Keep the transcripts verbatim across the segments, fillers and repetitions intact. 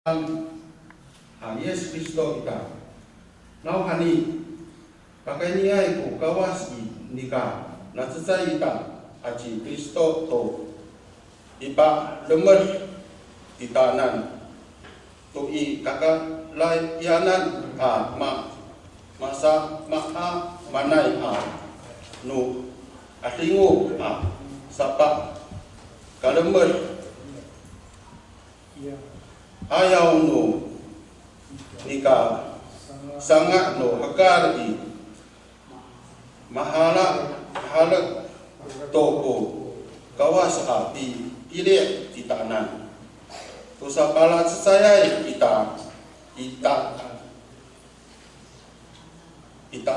a Yis Kristo ita. Nawhani, pakayniay ko Kawas i nika lacecay ita aci Kristo to pipalemed titaanan to i kakarayanan a ma, masamaamaanay a no 'adingo a sapakalemed. Ayaw no nika sanga' no hekal i, mahala, mahalek to ko Kawas a pi, pili' titaanan. To sapalacecayay ita, ita, ita,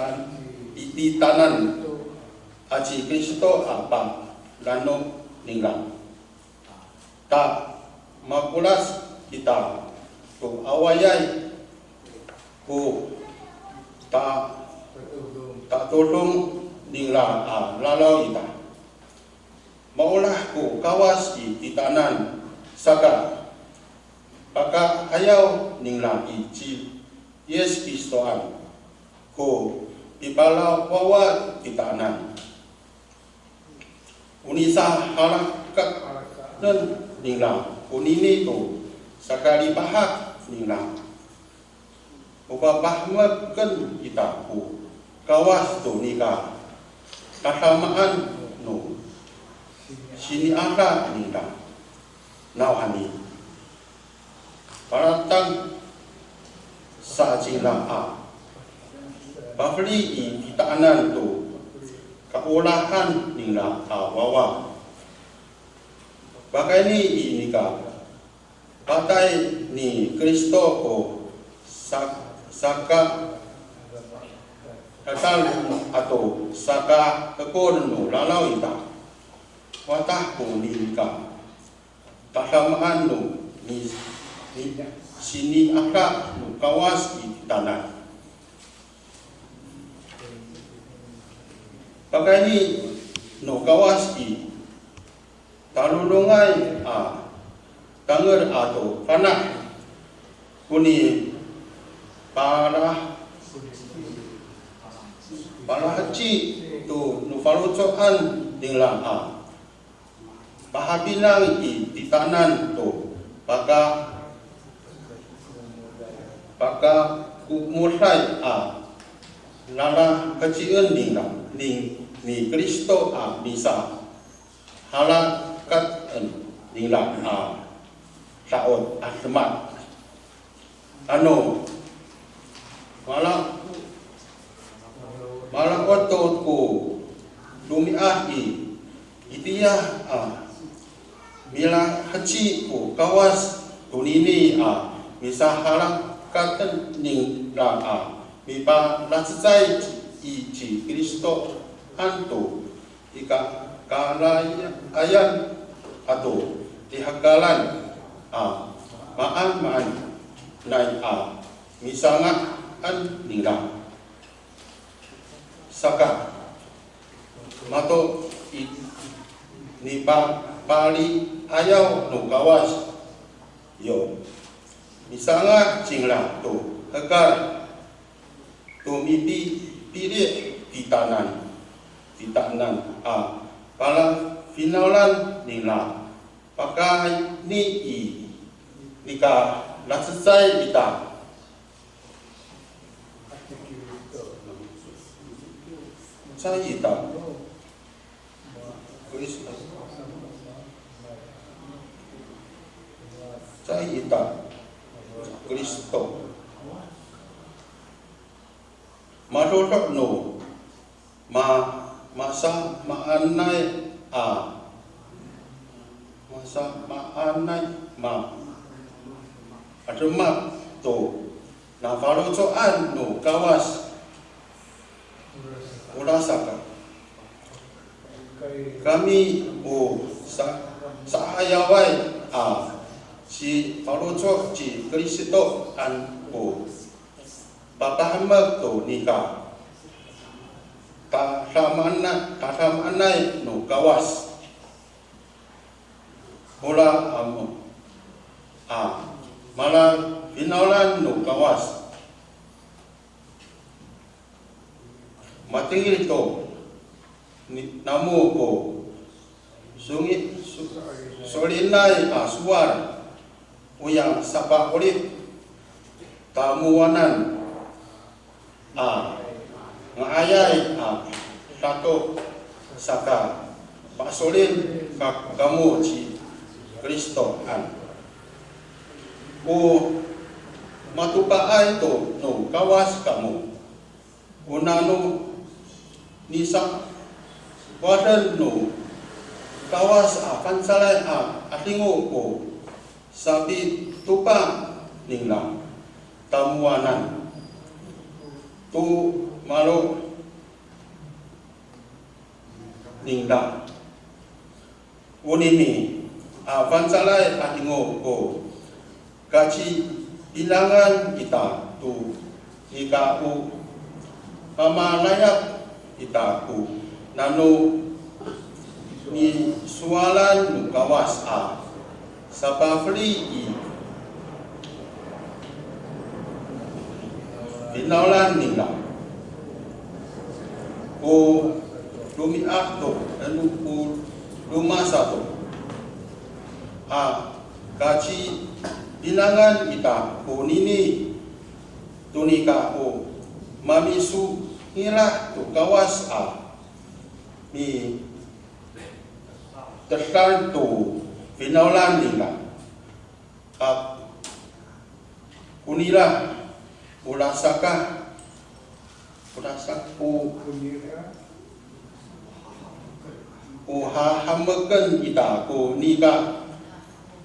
i, titaanan aci Kristo a palanom ningra. Ta makolas kita to awaayay ko ta, tatodong ningra a lalaw ita. Maolah ko Kawas i titaanan saka pakaayaw ningra i ci Yis Kristoan ko pipalawawa titaanan. O nisahalakat ningra konini to sakalipahak ningra. O papahemeken ita ko Kawas to nika tadamaan no sini'ada ningra. Nawhani, palatang sa cingra a pafeli i titaanan to kaolahan ningra a wawa. Pakayni i nika patay ni Kristo ko sa, saka, ato saka hekol no lalaw ita. Watah ko nika tadamaan no ni, ni, sini'ada no Kawas i titaanan. Pakayni no Kawas i talolongay a tangel ato fana' koni pala, palaheci to no faloco'an ningra a pahapinang i titaanan to paka, pakakomoday a lalahecien ningra ni, ni Kristo a misahalakat ningra a da'ot a demak. Ano, mala, mala'ot to ko romi'ad i, itiya a milaheci ko Kawas tonini a misahalakat ningra a mipalacecay i ci Kristo han to i ka, kalayan ato i hakalan a maanmaanay a misanga'an ningra. Saka, mato i, nipapali'ayaw no Kawas yo misanga' cingra to hekal to mipipili' titaanan, titaanan a palafinawlan ningra pakayni i nika lacecay ita. Cecay ita. Cecay ita. Kristo. Madodo' no ma, masamaanay a, masamaanay ma, a demak to nafaloco'an no Kawas. Orasaka, kami o sa, sa'ayaway a cifaloco' ci Kristoan ko papahemek to nika tadamaanay, tadamaanay no Kawas. Ora amo a Mala finawlan no Kawas. Matengil to ni, namo ko songi, so, solinay a sowal, oya sapa'orip tamowanan a nga'ayay a dato saka pasolin ka, kamo ci Kristoan. O matopaay to no Kawas kamo. O nano nisawaden no Kawas a fangcalay a 'adingo ko sapitopa ningra tamowanan to malo ningra. Onini a fangcalay 'adingo ko kacipinangan ita to nika o pamalayap ita ko nano nisowalan no Kawas a sapafeli i finawlan ningra. Ko romi'ad to, ano ko roma sato a kacipinangan ita konini to nika o mamisongila' to Kawas a mi tedal to finawlan ningra. A, konira, o lasaka, o lasaka, o, o hahameken ita ko nika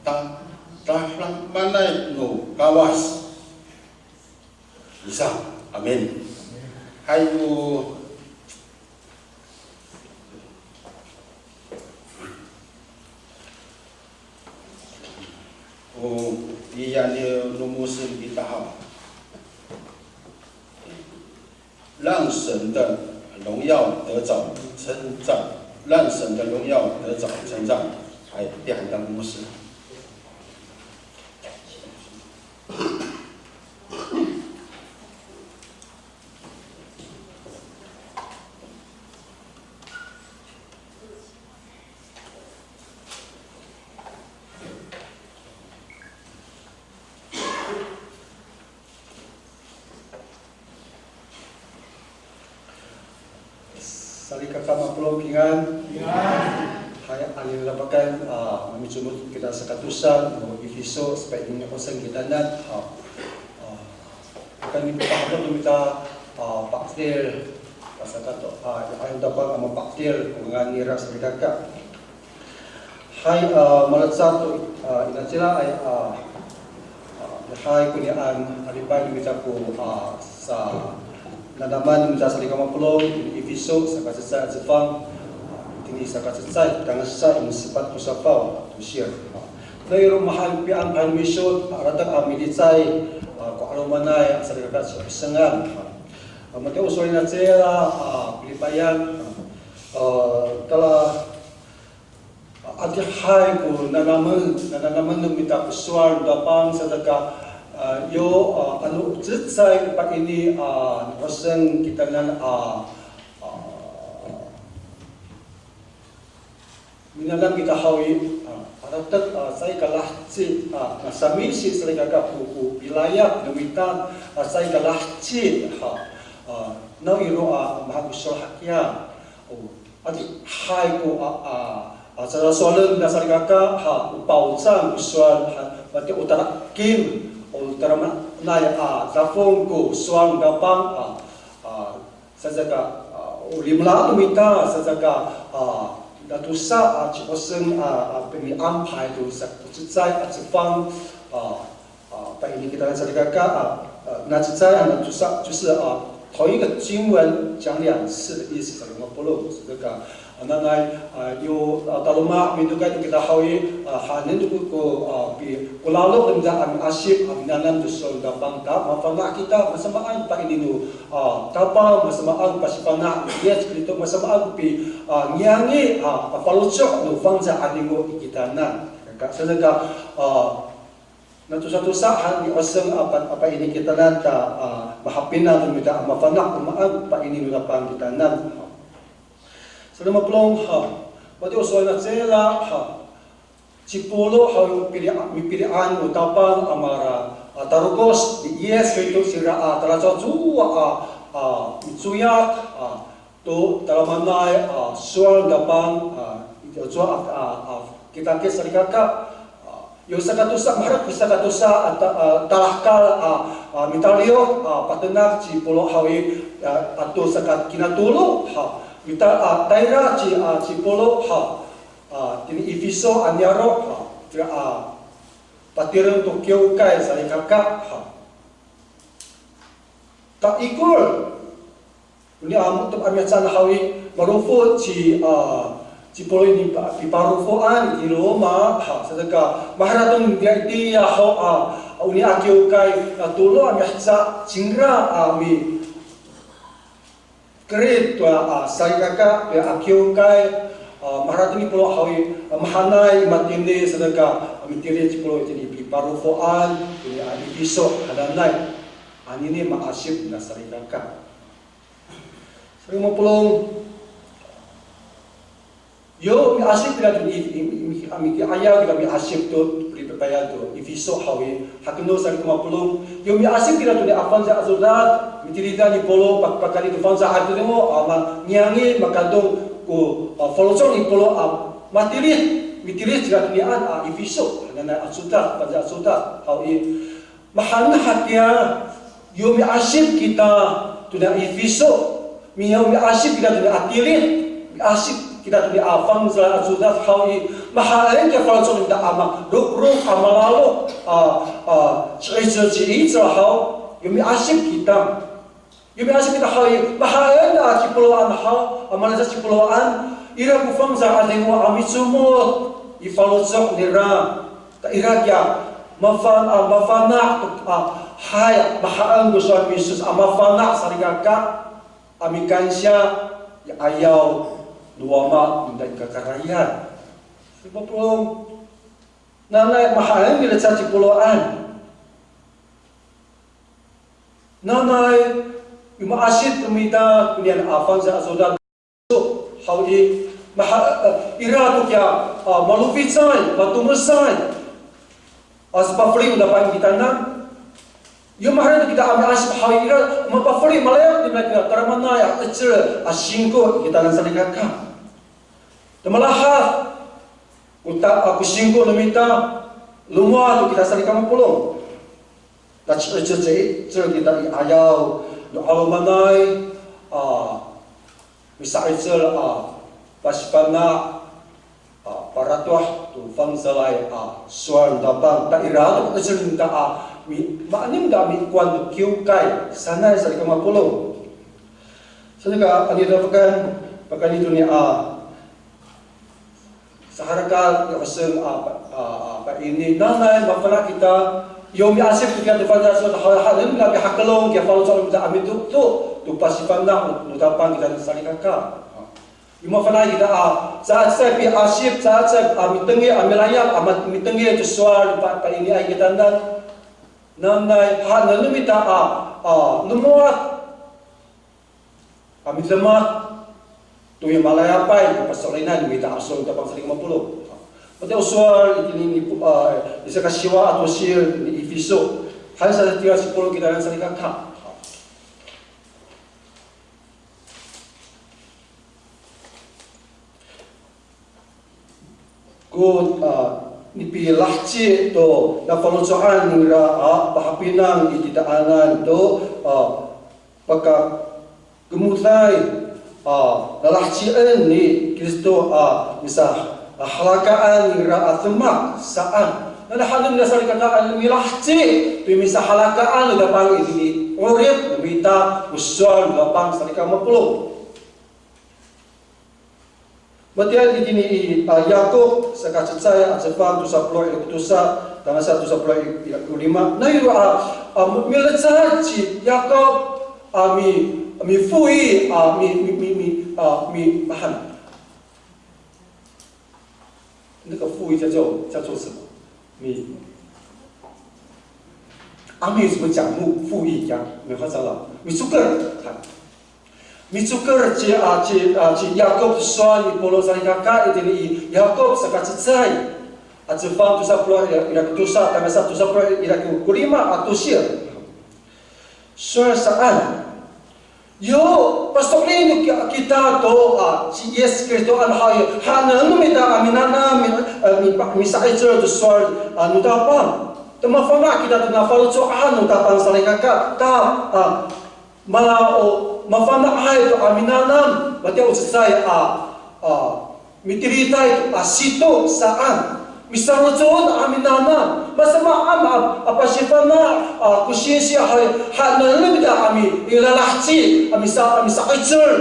ta, tadamaanay no Kawas. Isa, amin. Hay, o, o, iya ni no mosen kita haw. 让神的荣耀得着称赞，让神的荣耀得着称赞。Hay, tiya han ta no mosen. Salikaka mapolong, pingan. Hay, anini a dapakan, a, mamicomod kita sakatosa no Efiso, sapay ini osen kitanan, a, a, akan ni papahapot no mita, a, pa'edil, pasaka to, a, ya, ayo dapat a mapa'edil ko ngangan nira salikaka. Hay, a, malecad to, a, inacilaay, a, a, hay konian, a, lipay no mita ko, a, sa, nanaman no mita salikaka mapolong, Efiso, saka cecay a cefang, a, itini saka cecay, tangasa i sepat ko safaw, a, tosil. A, na iro mahaen pian, mahaen miso, a, ratak a milicay, a, ko 'alomanay, a, salikaka ci Osengan. A, matiya o sowal inacila, a, pilipayan, a, tala, Adihay ko nanamen, nananamen no mita ko sowal no Tapang saka, a, yo, a, ano cecay ko pa'ini, a, ni'osen kitanan, a, a, minanam kita haw i, a, aratek, a, caay kalaheci, a, na samisi salikaka ko, ko pilayap no mita, a, caay kalaheci, ha, a, nawiro, a, mahaen ko sowal hakiya. O, adihay ko, a, a, a, sasowalen na salikaka, ha, o pawcang ko sowal, ha, matiya o tarakim, o tadamaanay, a, dafong ko sowal no Tapang, a, a, saka, a, o limela no mita, saka, a, natosa, a, ci'osen, a, a, piniampay to sa, o cecay, a, cefang, a, a, pa'ini kitanan salikaka, a, a, na cecay, a, na tosa, 就是，a, 同一个经文讲两次的意思，sa roma polo', saka, a, nanay, a, yo, a, taloma' mitokay to kita haw i, a, haenen to ko, ko, a, pi, ko lalok no mita a miasip, a, minanam to sowal no Tapang ta, mafana' kita, masamaan pa'ini no, a, Tapang, masamaan pasifana' ni Yis Kristo, masamaan pi, a, ngiyangi, a, pafaloco' no fangcal 'adingo i kitanan. Saka, saka, a, Natosa-tosa han ni Oseng a pa, a paini kitanan ta, a, mahapinang no mita a mafana' o maan paini no Tapang kitanan. Sa lima polo' ha, matiya o sowal nacila ha, ci Polo haw i pili, mipili'an no Tapang a mala, a, tarokos ni Yis Kristo cira a talacowacowa a, a, micoyak, a, to tadamaanay, a, sowal no Tapang, a, itiya cowa, a, a, kitakit salikaka, a, yo sakatosa, maherek ko sakatosa, a, ta, a, talahekal, a, a, mitaliyok, a, patenak ci Polo haw i, a, ato saka kinatolo, ha, mita, a, tayra ci, a, ci Polo, ha, a, tini Ifiso a niyaro', ha, tira, a, patireng to kiwkay salikaka, ha. Ta ikor, oni a, to a mihecaan haw i, marofo ci, a, ci Polo i pa, piparo foan i Roma, ha, saka, maharateng nira itiya haw, a, oni a kiwkay, a, tolo a miheca, cingra, a, mi, kerid to a, a, salikaka, to a kiwkay, a, maharateng ni Polo haw i, a, mahaenay i matini, saka, a, mitilid ci Polo itini piparo foan, itini, a, Ifiso hananay. Anini ma'asip na salikaka. Sa lima polo'. Yo mi'asip kira to i, i, i, a, miki'ayaw kira mi'asip to, lipepayal to Ifiso haw i, hakeno sa lima polo'. Yo mi'asip kira to ni a fangcal a codad, mitilidan ni Polo, pak, pakayni to fangcal a codad mo, a, ma, ngiyangi, makadong ko, a, faloco' ni Polo, a, matilid, mitilid kira to nian, a, Ifiso hananay a codad, fangcal a codad haw i. Mahaen hakiya, yo mi'asip kita to na Ifiso, mi, yo mi'asip kita to na a tilid, mi'asip kita to na a fangcal a codad haw i, mahaen kiya faloco' no mita a marokrok, a malalok, a, a, ci'icel ci'icel haw, yo mi'asip kita. Yo mi'asip kita haw i, mahaen a ci Poloan haw, a malecad ci Poloan, ira ko fangcal a 'Adingo a micomod i faloco' nira. Ta ira kiya, mafana', a, mafana', a, hay, mahaen ko sowal ni Yesus, a, mafana' salikaka, a, mikansiya i 'ayaw no Wama no mita i kakarayan. Sa lima polo'. Nanay mahaen milecad ci Poloan. Nanay, yo mi'asip no mita, konian a fangcal a codad haw i, maha, eh, ira to kiya, a, maloficay, matomesay. A, sapafeli no Tapang kitanan. Yo mahaen to kita a mi'asip haw i, ira, mapafeli, malayap no mita, tadamaanay a 'icel a singko kitanan salikaka. Ta malahad ko ta, a, ko singko no mita, lomowad to kita salikaka mapolong. Ta ci'icel ci'icel kita i 'ayaw no 'alomanay, a, misa'icel, a, pasifana', a, paratoh to fangcalay, a, sowal no Tapang. Ta ira to 'icel no mita, a, mi, maanen ta mikowan to kiwkay sanay salikaka mapolong. Sa nika, ano i, ta pekan, pakayni to ni, a, Sahalaka ni Oseng, a, pa, a, a, paini, nanay mafana' kita, yo mi'asip kita to fangcal a codad, ha, haen nira mihakelong kiya faloco' no mita a mitoto to pasifana' no Tapang kita salikaka. Yo mafana' kita a, cacay pi'asip, cacay a mitengil, a milayap, a ma, mitengil to sowal pa, painiay kitanan. Nanay haen no mita a, a, lomowad. A midemak to i malayapay ko paso'linay no mita a sowal no Tapang salikaka mapolong. Matiya o sowal itini ni, a, i saka siwa ato sii ni Ifiso. Hay sa tira ci Polo kitanan salikaka. Ko, a, nipilaheci to nafaloco'an ningra a pahapinang i titaanan to, a, pakakemoday, a, lalahecien ni Kristo a misahalakaan ningra a demak saan. Nanay hanen nira salikaka a milaheci to i misahalakaan no Tapang itini 'orip no mita ko sowal no Tapang salikaka mapolong. Matiya itini i, a, Yakop saka cecay a cefang tosa polo' ira ko tosa, tangasa tosa polo' ira ko lima. Nai ro a, a, milecad ci Yakop a mi, mifo i, a, mi, mi, mi, mi, a, mi, mahan. 那个 fo i 叫做，叫做什么？Mi, 'Amis, 我们讲 mu, 复议 ya, 没话讲了。Micoker, ha. Micoker ci, a, ci, a, ci Yakop to sowal ni Polo salikaka itini i Yakop saka cecay a cefang tosa polo' ira, ira ko tosa, tangasa tosa polo' ira ko lima a tosir. Sowal saan. Yo, paso'elin no ki-, kita to, a, ci Yis Kristo ano haw i, haenen no mita a minanam, mi, a, mi, misa'icel to sowal, a, no Tapang. Ta mafana' kita to nafaloco'an no Tapang salikaka, ta, a, mala o mafana'ay to a minanam, matiya o cecay a, a, mitilitay to a sito saan. Misaloco'en a minanam. Masamaan a, a pasifana', a, ko singsi a hay, haenen no mita a mi, milalaheci, a misa, a misa'icel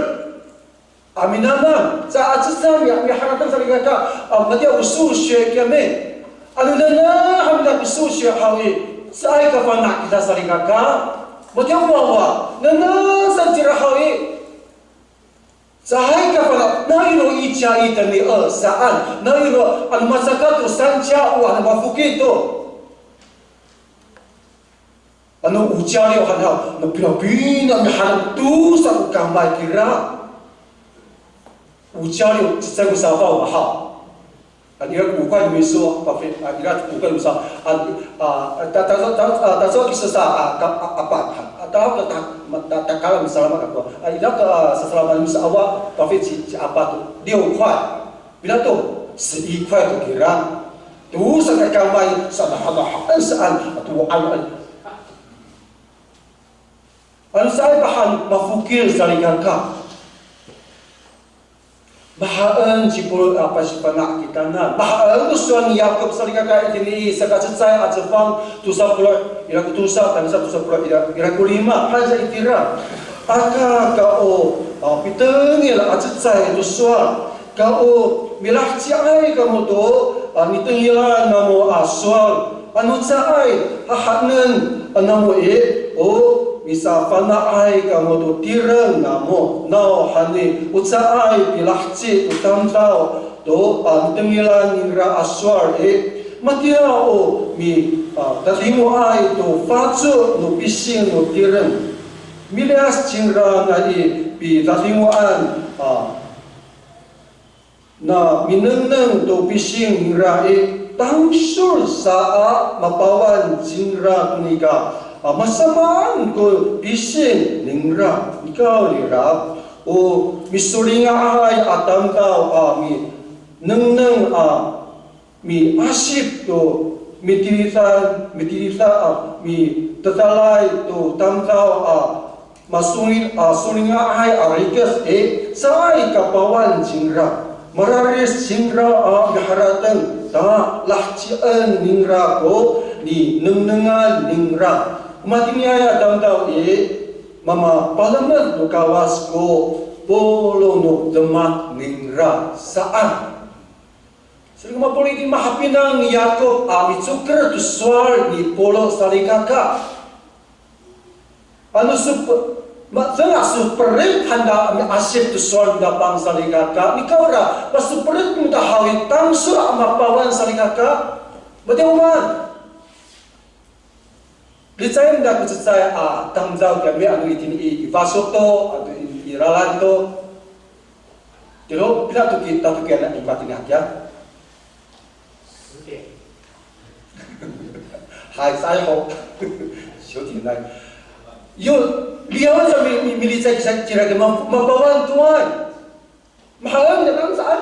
a minanam. Sa a cecay a mi, miharateng salikaka, a, matiya o 数学 kiyami. Ano nengneng han mita ko 数学 haw i, caay kafana' kita salikaka. Matiya o wawa, nengneng sa cira haw i. Caay kafana', 哪有一加一等于二 saan, 哪有 ano macakat to 三加五 ano mafokil to. Ano 五加六 han haw, no pinapina miharateng tosa ko kamay kira. 五加六, cecay ko safaw haw. A, ira ko 五块 no miso, pafi-, a, ira ko 五块 no miso. A, a, ta, ta, ta, a, tacowa kiso sa, a, ka, a, apat, ha. A, ta, ta, ta, ma, ta, ta, kala misalama kako. A, ira ko, a, sasalaman miso awa, pafi ci, ci apat to. 六块. Pina to, 十一块 to kira. Tosa ko kamay, sa, ha, ha, ha, saan, a, to, a, a. Ano caay pa han mafokil salikaka. Mahaen ci Polo a pasifana' kitanan. Mahaen ko sowal ni Yakop salikaka itini i saka cecay a cefang tosa polo' ira ko tosa, tangasa tosa polo' ira, ira ko lima, han sa itira. Aka kao, a, pitengil a cecay to sowal. Kao milaheciay kamo to, a, nitengilan namo a sowal. Ano caay hahaenen namo i, o misafana'ay kamo to tireng namo, nawhani o caay pilaheci to tamdaw to, a, nitengilan ningra a sowal i, matiya o mi, a, dadimoay to faco no pising no tireng. Miliyas cingra nai pidadimoan, a, na minengneng to pising ningra i, tangsol sa a mapawan cingra to nika, a, masamaan ko pising ningra. Nikawrira, o misolingaay a tamdaw a minengneng a miasip to mitilidan, mitilida, a, mitedalay to tamdaw a masongil, a, solingaay a rikec i, caay kapawan cingra. Mararid cingra a miharateng, ta lahecien ningra ko ninengnengan ningra. Matiniay a tamdaw i, mamapalemed no Kawas ko polong no demak ningra saan. Saka mapolong itini mahapinang ni Yakop a micoker to sowal ni Polo salikaka. Ano so pe-, ma-, denga so perit han ita a miasip to sowal no Tapang salikaka. Nikawrira, masoperit no mita haw i, tangsol a mapawan salikaka. Matiya o maan. Licayen nira ko cecay a tamdaw kiyami, ano itini i, i faco to, ato i, i lalan to. Tiro, pina to ki, tatokian i matini hakiya? 十点。Hay, caay ho. 十点 nai. Yo, liyawen sa mi, mi, milicay sa cira ki ma, mapawan to ay. Mahaen nira saan.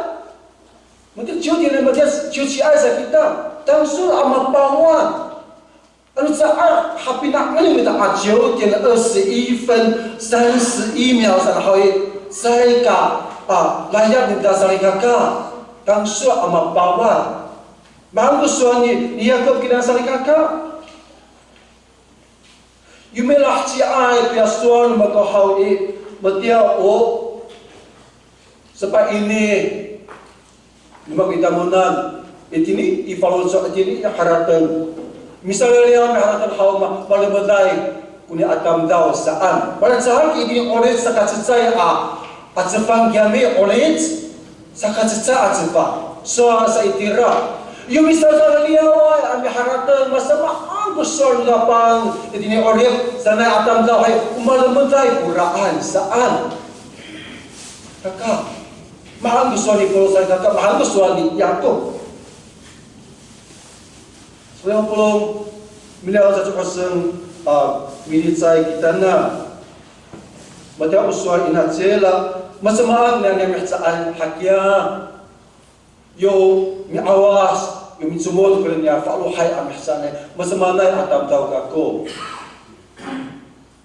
Matiya 九点 nai, matiya 九点 ay sa kita. Tangsol a mapawan. Ano caay hapinang no mita a 九点二十一分三十一秒 saan haw i, caay ka, a, layap no mita salikaka. Tangsol a mapawan. Maan ko sowal ni, ni Yakop kina salikaka. Yo milaheciay piya sowal no mako haw i, matiya o sepat ini, no mako i tamowanan itini i faloco' itini i harateng. Misaliyaliyaw miharateng haw ma, malemeday koni a tamdaw saan. Palacecay itini 'olic saka cecay a, a cefang kiyami 'olic saka cecay a cefang. Sowal sa itira. Yo misasaliyaway a miharateng, masamaan ko sowal no Tapang itini 'orip sanay a tamdaw hay, o malemeday koraan saan. Kaka, mahaen ko sowal ni Pawlo saan, kaka, mahaen ko sowal ni Yakop. Sowal ni Pawlo, miliyaw sa ci Hoseng, a, milicay kitanan. Matiya o sowal inacila, masamaan niyam a mihecaan hakiya. Yo mi'awas, yo micomod kira niya fa'elohay a mihecaan, masamaanay a tamdaw kako.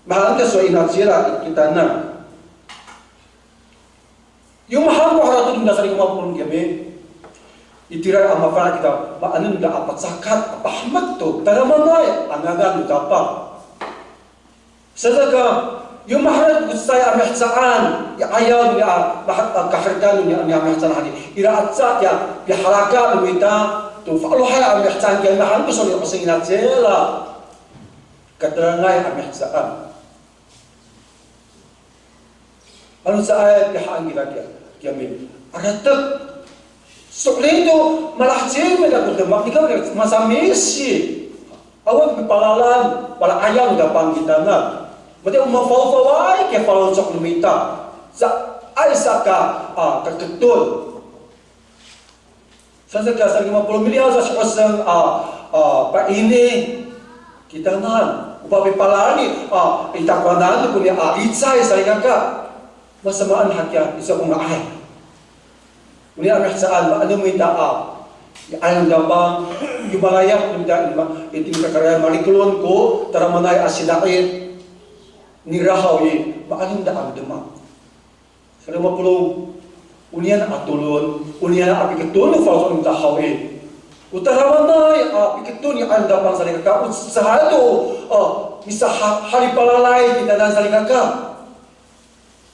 Mahaen ko sowal inacila kitanan. Yo mahaen ko harateng no mita salikaka mapolong kiyami. Itira a mafana' kita, maanen kita a pacakat, a pahemek to tadamaanay a ngangan no Tapang. Saka, yo maherek ko cecay a mihecaan, i 'ayaw no niya, maha-, a, kaherekan no niya, niya mihecaan hadi. Ira aca tiya pihalaka no mita to fa'elohay a mihecaan, kiya mahaen ko sowal ni Hoseng inacila. Katalangay a mihecaan. Ano caay pihaen kita kiya, kiyami. Aratek. So'elin to, malaheci mita ko demak, nika masamiisi. Awa pipalalan, pala'ayaw no Tapang kitanan. Matiya o mafawfaway kiya faloco' no mita. Caay sa ka, a, kaketon. Saka, saka lima polo' miliyaw sa ci Hoseng, a, a, pa'ini kitanan. O papipalal i, a, i takowanan to koni a licay salikaka. Masamaan hakiya, iso ko nga'ay. Oni a mihecaan, maanen mita a, i 'ayaw no Tapang, yo malayap no mita, i ma-, itini kakarayan malikelon ko tadamaanay a sida'it nira haw i, maanen mita a demak. Saka lima polo', oniyan a tolon, oniyan a piketon no faloco' no mita haw i. O tadamaanay a piketon i 'ayaw no Tapang salikaka, o cecay to, a, misaha-, halipalalay kitanan salikaka.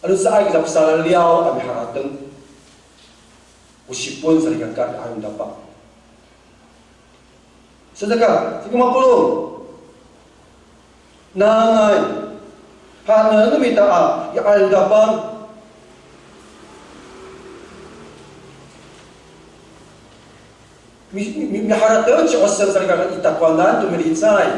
Ano caay kita pisalaliyaw a miharateng, o sipon salikaka i 'ayaw no Tapang. Saka, saka lima polo'. Nanay, haenen no mita a, i 'ayaw no Tapang. Mi, mi, miharateng ci Hoseng salikaka i takowanan to milicay.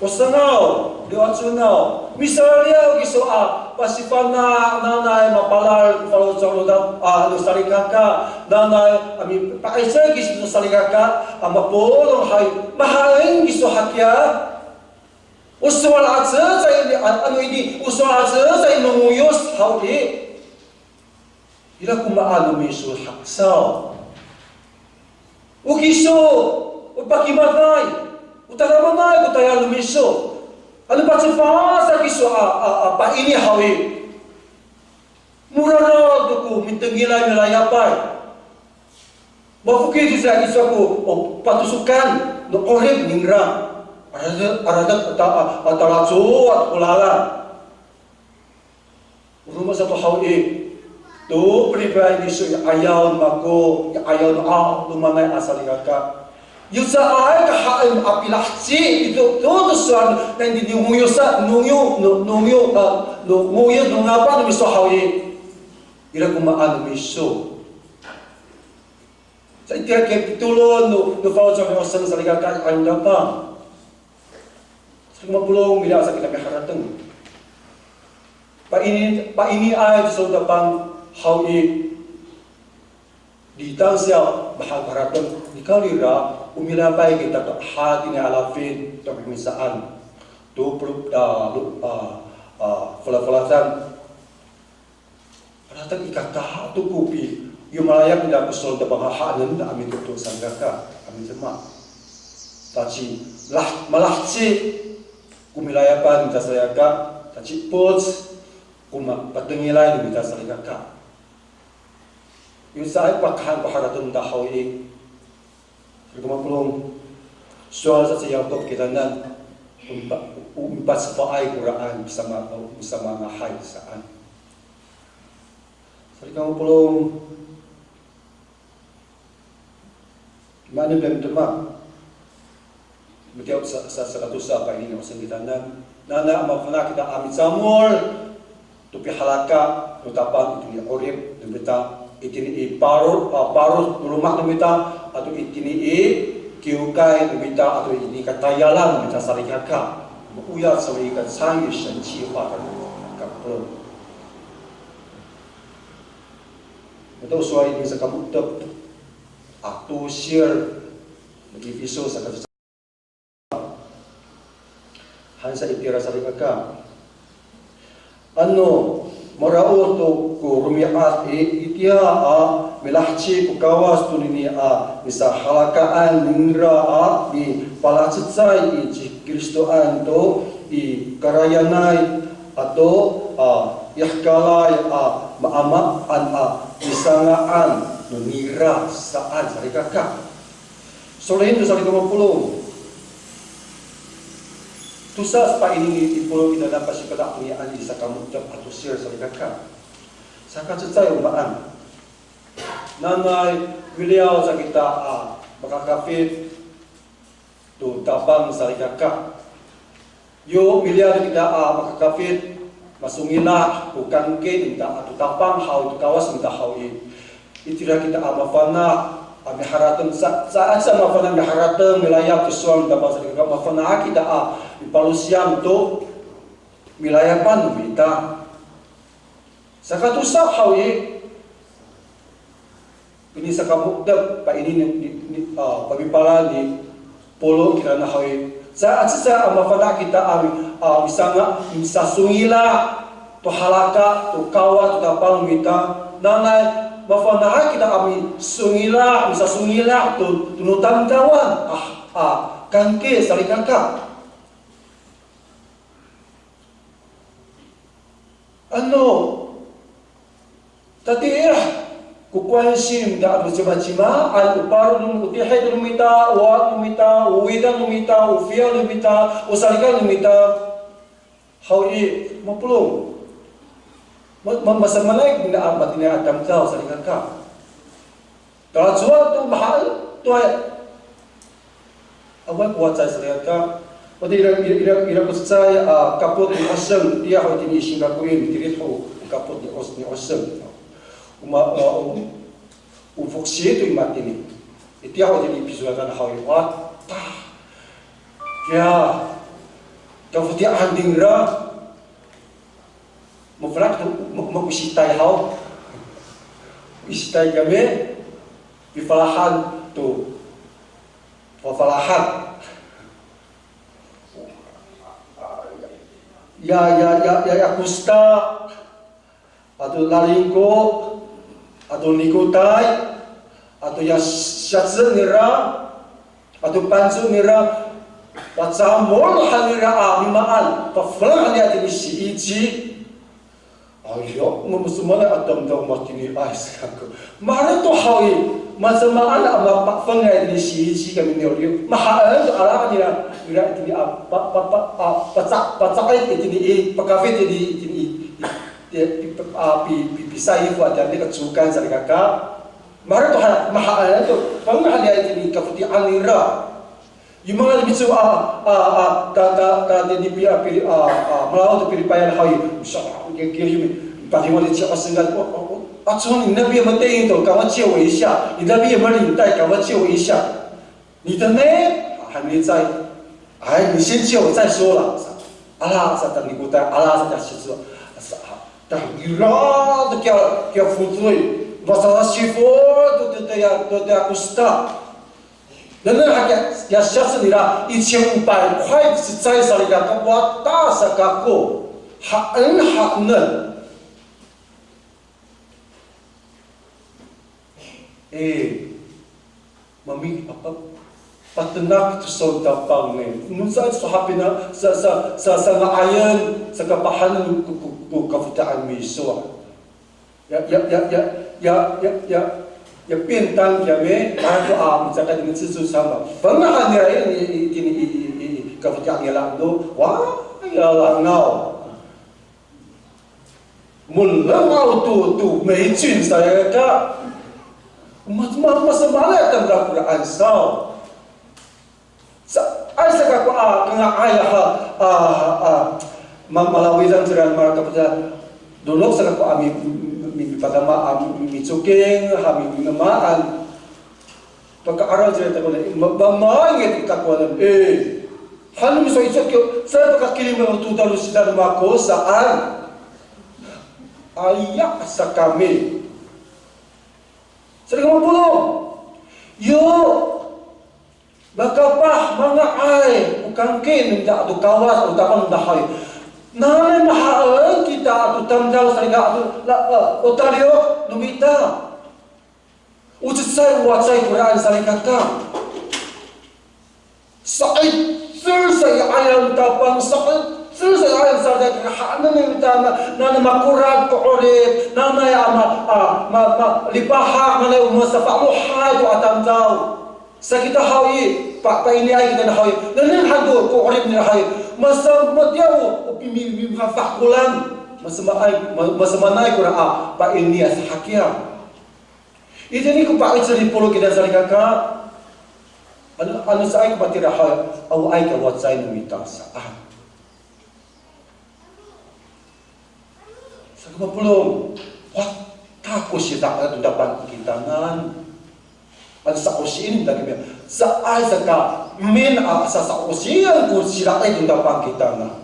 O sangaw, liwaconaw, misalaliyaw kiso a pasifana' nanay mapalal ko faloco' no Tap-, a, no salikaka, nanay a mipa'icel kiso to salikaka a mapolong hay, mahaen kiso hakiya. O sowal a cecay, a, ano ini, o sowal a cecay no ngoyos haw i. Ira ko maan no miso haksaw. O kiso, o pakimaday, o tadamaanay ko tayal no miso. Ano pacefasa kiso a, a, a, pa'ini haw i. Moraraw to ko mitengilay milayapay. Mafokil to sa kiso ko, o, patosokan no 'orip ningra. Aradak, aradak ata, a, a talacowa to ko lalan. O roma sato haw i, to pelipayan iso i 'ayaw no mako, i 'ayaw no, a, romaay a salikaka. Yo caay ka haen a pilaheci ito, to, to sowal, nani no ngoyos sa, no ngoyo, no, no ngoyo, a, no ngoyos, no ngapa no miso haw i. Ira ko maan no miso. Sa itira kiya pitolon no, no faloco' ni Hoseng salikaka i 'ayaw no Tapang. Saka lima polo' miliyaw sa kita miharateng. Pa'ini, pa'iniay to sowal no Tapang haw i, di tangsiyaw mahaen ko harateng, nikawrira o milayapay kita to hatini a lafin to mimisaan. To polo', a, lo, a, a, fala, falafolan. Harateng i kaka to ko pi, yo malayap nira ko sowal no Tapang hahaenen a mitoto salikaka a midemak. Taci, lah, malaheci ko milayapan mita salikaka, taci poc ko ma-, patengilay no mita salikaka. Yo caay pakahan ko harateng no mita haw i. Saka lima polo', sowal sa ci Yakop kitanan, o mipa-, o mipacefaay koraan misama-, misamangahay saan. Saka lima polo', maanen piyamdemak. Matiya sa, sa, sakatosa pa'ini no Hoseng kitanan. Nana a mafana' kita a micamol to pihalaka no Tapang itini 'orip no mita. Itini i paro, a, paro no loma' no mita, ato itini i kiwkay no mita, ato itini katayalan no mita salikaka. 我们务要成为一个参与神计划的人。Kapolong. Ito sowal ini saka mo^tep, a, tosir, Episo saka Han sa itira salikaka. Ano, maraod to ko romi'ad i, itiya a milaheci ko Kawas tonini a nisahalakaan ningra a mipalacecay i ci Kristoan to i karayanay ato a i hekalay a maamaan a nisanga'an no nira saan salikaka. Solihin to salikaka mapolong. Tosa sepaini i polong ina na pasikada' tonian i saka mo^tep a tosir salikaka. Saka cecay o maan. Nanay miliyaw sa kita a makakafit to Tapang salikaka. Yo miliyaw kita a makakafit, masongila' ko kangke ninta ato Tapang haw i, to Kawas ninta haw i. Itira kita a mafana' a miharateng, sa, sa, sa mafana' miharateng, milayap to sowal no Tapang salikaka, mafana' kita a mipalosiyang to milayapan no mita. Saka tosa haw i, ini saka mo^tep, paini ni, ni, ni, a, pamipalal ni Polo kirana haw i. Sa, sa, sa, a, mafana' kita a, a, misanga', misasongila' to halaka, to Kawas, to Tapang no mita. Nanay, mafana' kita a misongila', misasongila' to, to no tamdawan a, a, kangke salikaka. Ano, tatiih ko 关心 da no cimacima, ano o paro no, o tihid no mita, o wa no mita, o widang no mita, o fiyaw no mita, o salikaka no mita. Haw i, mapolong. Ma, ma, masamaanay kina a matini a tamdaw salikaka. Talacowa to mahaen to ay. Awaay ko wacay salikaka. Wata ira, ira, ira, ira ko cecay a kapot ni Oseng, tiya ho itini i Singkakoy, mitirid ho kapot ni Os, ni Oseng. O ma, o, o, o foksi to i matini. Itiya ho itini i pisolatan haw i, wata. Kiya, kafoti'an ningra. Mafana' to, ma, maositay haw. Ositay kami, pifalahan to, pafalahan. Ya, ya, ya, ya, ya kosta, ato lalingko, ato nikotay, ato ya siyacen nira, ato panco nira, pacamol han nira a mimaan, pafelang han nira itini sici. Ayo, mamasamaanay a tamdaw matini ay sa kako. Mahaen to haw i, masamaan a mapafengay itini sici kami niyoriyo. Mahaen to ala nira, nira itini a, pa, pa, pa, a, paca, paca'it itini i, pakafit itini, itini i, i, i, pi, a, pi, pi, pisayif a, itini kacokan salikaka. Mahaen to ha, mahaen to, fenghan nira itini kafoti'an nira. Yo manga limico a, a, a, ta, ta, ta, tini pi, a, pili, a, a, malaw to pilipayan haw i, sa, kiri, kiri, paliwan i ci Oseng, o, o, o, 啊，主，你那边有没有电熨斗？赶快借我一下。你那边有没有领带？赶快借我一下。你的呢？还没在。哎，你先借我再说了。Ala sa ta nikotay, ala sa ta sici, sa, ta ira to kiya, kiya focoy, masasifo to, to, to ya, to, to ya kosta. Nengneng hakiya, ya siyacen nira, 一千五百块 cecay salikaka, wata sa kako, haen, haenen. E, mami, apa, patenak to saw Tapang ne. No saan so hapinang, sa, sa, sa, sanga'ayen, sakapahanen ko, ko, ko kafoti'an miso. Ya, ya, ya, ya, ya, ya, ya, ya, 便当 kiyami, ato a, micakay dengan 自助餐 ba. Fenghan nira i, i, i, i, i, i, i, kafoti'an nira no, wa, ya langaw. Molengaw to, to 霉菌 salikaka. Ma, ma, masamaanay a tamdaw kora ansaw. Sa, ay sa kako a, kanga'ay ha, a, a, ma, malawidan cira mala kafoti'an. Donok sa kako a mi, mi, mi, mipadama a mi, mi, micoking, ha mi, mimamaan. Paka'araw cira takowanan, ma, mamaan i takowanan, e. Han miso icoking, sa pakakilim to talo sida no mako saan. Aya sa kami. Salikaka mapolong. Yo, makapah manga'ay ko kangki no mita ato Kawas ato Tapang no mita haw i. Nanay mahaen kita ato tamdaw salikaka ato, la, a, o taliyok no mita. O cecay o wacay koraan salikaka. Sa'icel sa i 'ayaw no Tapang, sa'icel sa i 'ayaw no Tapang, haenen no mita na, na, na makorat ko 'orip, nanay a ma, a, ma, ma, lipahak, nanay o masafalohay to a tamdaw. Sa kita haw i, pa, painiay kita na haw i, nengneng han to ko 'orip nira haw i, masamatiya o, o pimi, pimafahkolan, masamaay, ma, masamaanay kora a, paini a sahakiya. Itini ko pa'icel ni Polo kira salikaka, ano, ano caay ko patira haw i, awaay ka wacay no mita saan. Salikaka mapolong, wata ko sida'et to Tapang i kitanan. Ano sa'osien kita kami, caay sa ka emin a sasa'osien ko sida'et to Tapang kitanan.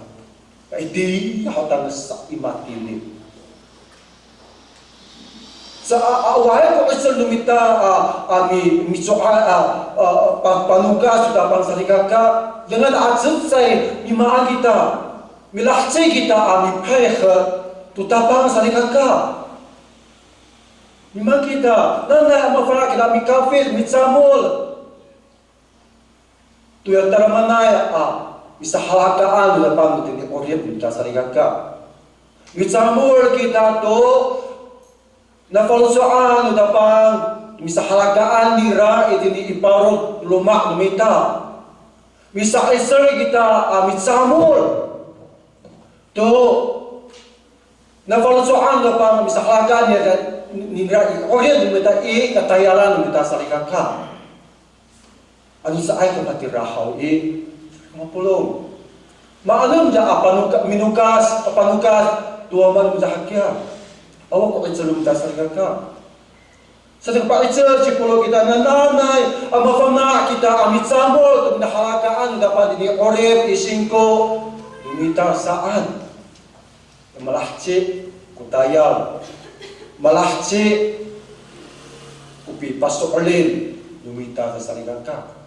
Ka itiya ho tangasa i matini. Sa a, a, awaay ko 'icel no mita a, a mi, mico'ay a, a, pa, panokas to Tapang salikaka, dengan a cecay mimaan kita, milaheci kita a mipayh to Tapang salikaka. Mimaan kita, nanay a mafana' kita mikafit, micamol. Toya tadamaanay a misahalakaan no Tapang itini 'orip no mita salikaka. Micamol kita to nafaloco'an no Tapang, misahalakaan nira itini i paro' loma' no mita. Misa'icel kita a micamol to nafaloco'an no Tapang, misahalakaan nira, nira i 'orip no mita i katayalan no mita salikaka. Ano caay ka patira haw i, mapolong. Maanen ja a panoka, minokas, a panokas, to wawa no mita hakiya. Awa ko 'icel no mita salikaka. Sa pa'icel ci Polo kita nanay a mafana' kita a micamol to nahalakaan no Tapang itini 'orip i singko no mita saan. Malaheci ko tayal, malaheci ko pipaso'elin no mita salikaka.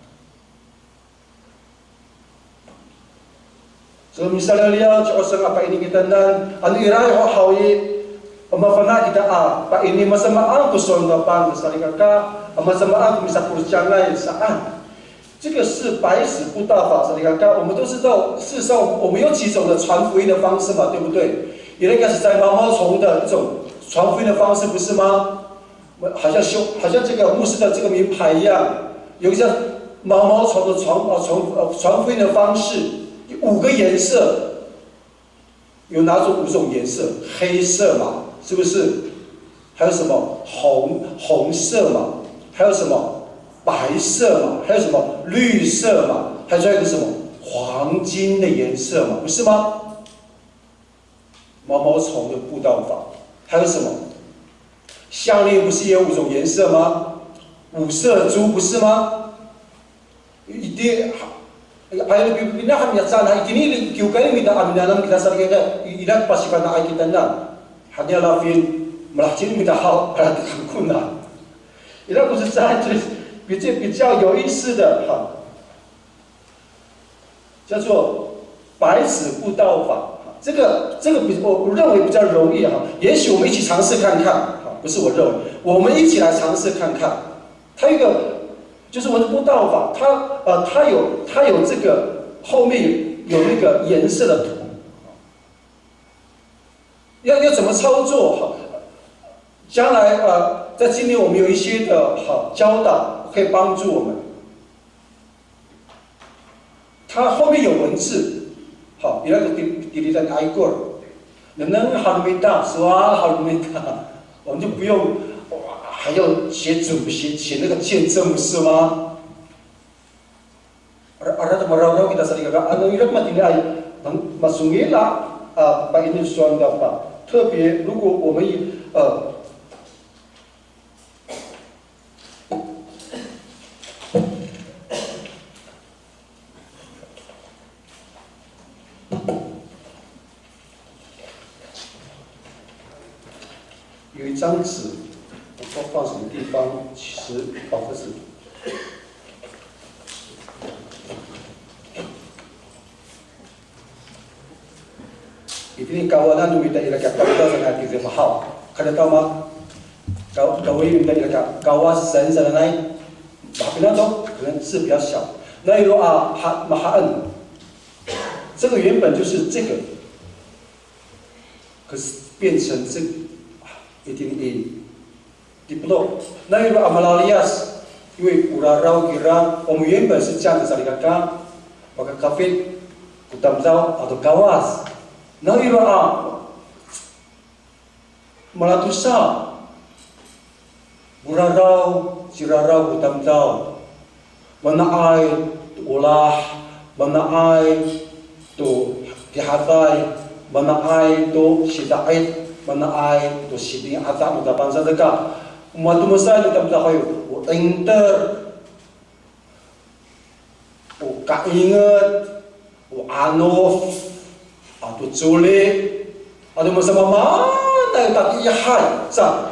So misalaliyaw ci Oseng a paini kitanan, ano iraay ho haw i, mafana' kita a paini masamaan ko sowal no Tapang salikaka, masamaan ko misaporcangay saan. 这个是白纸布道法 salikaka, 我们都知道，事实上我们有几种的传福音的方式嘛，对不对？Ira ko cecay mamaw cong 的一种传福音的方式，不是吗？好像修，好像这个牧师的这个名牌一样，有一个叫毛毛虫的传，呃，传，呃，传福音的方式，五个颜色，有哪种五种颜色？黑色嘛，是不是？还有什么红，红色嘛？还有什么白色嘛？还有什么绿色嘛？还有一个什么黄金的颜色嘛？不是吗？毛毛虫的布道法，还有什么？项链不是也有五种颜色吗？五色珠不是吗？Iti, ay, pina, pina, ha, miyacan, ha, itini, kiwkay, mita, a, minanam kita salikaka, i, ira ko pasifana'ay kitanan. Hatiya lafin, malaheci mita haw, para to kangkona. Ira ko cecay, 比较，比较有意思的，哈。 叫做白纸布道法。这个，这个比，我，我认为比较容易哈。也许我们一起尝试看看，哈，不是我认为，我们一起来尝试看看。它一个，就是我们的布道法，它，呃，它有，它有这个后面有那个颜色的图。 要，要怎么操作？哈，将来，呃，在今年我们有一些的，哈，教导可以帮助我们。它后面有文字，好，比那个 di, dilitan ikor，能不能 haw no mita, sowal haw no mita，我们就不用，哇，还要写准，写，写那个见证，不是吗？ Ara, ara to marawraw kita salikaka, ano ira ko matiniay, mang, masongila', a, paini sowal no Tapang. 特别如果我们，呃，有一张纸，我不知道放什么地方，其实放这是。Itini kawanan no mita ira kiya Kawas sanay, ira kiya mahaw. Kada tama, kaw, kawin no mita ira kiya Kawas sanay. Mahapinang to, 可能字比较小。那如果啊，ha, mahaen，这个原本就是这个，可是变成这个，一定 i dipolo。那如果啊 malaliyas，因为 o raraw kira，我们原本是这样的 salikaka，makakafit ko tamdaw ato Kawas。那如果啊 malatosa, o raraw, ciraraw ko tamdaw, mana'ay to olah, mana'ay to rihaday, mana'ay to sida'it, mana'ay to siding, ada no Tapang sa, saka o matomesay no tamdaw haw i, o 'inter, o ka'inget, o 'anof, ato coli, ato masamaamaanay o tatiihay sa,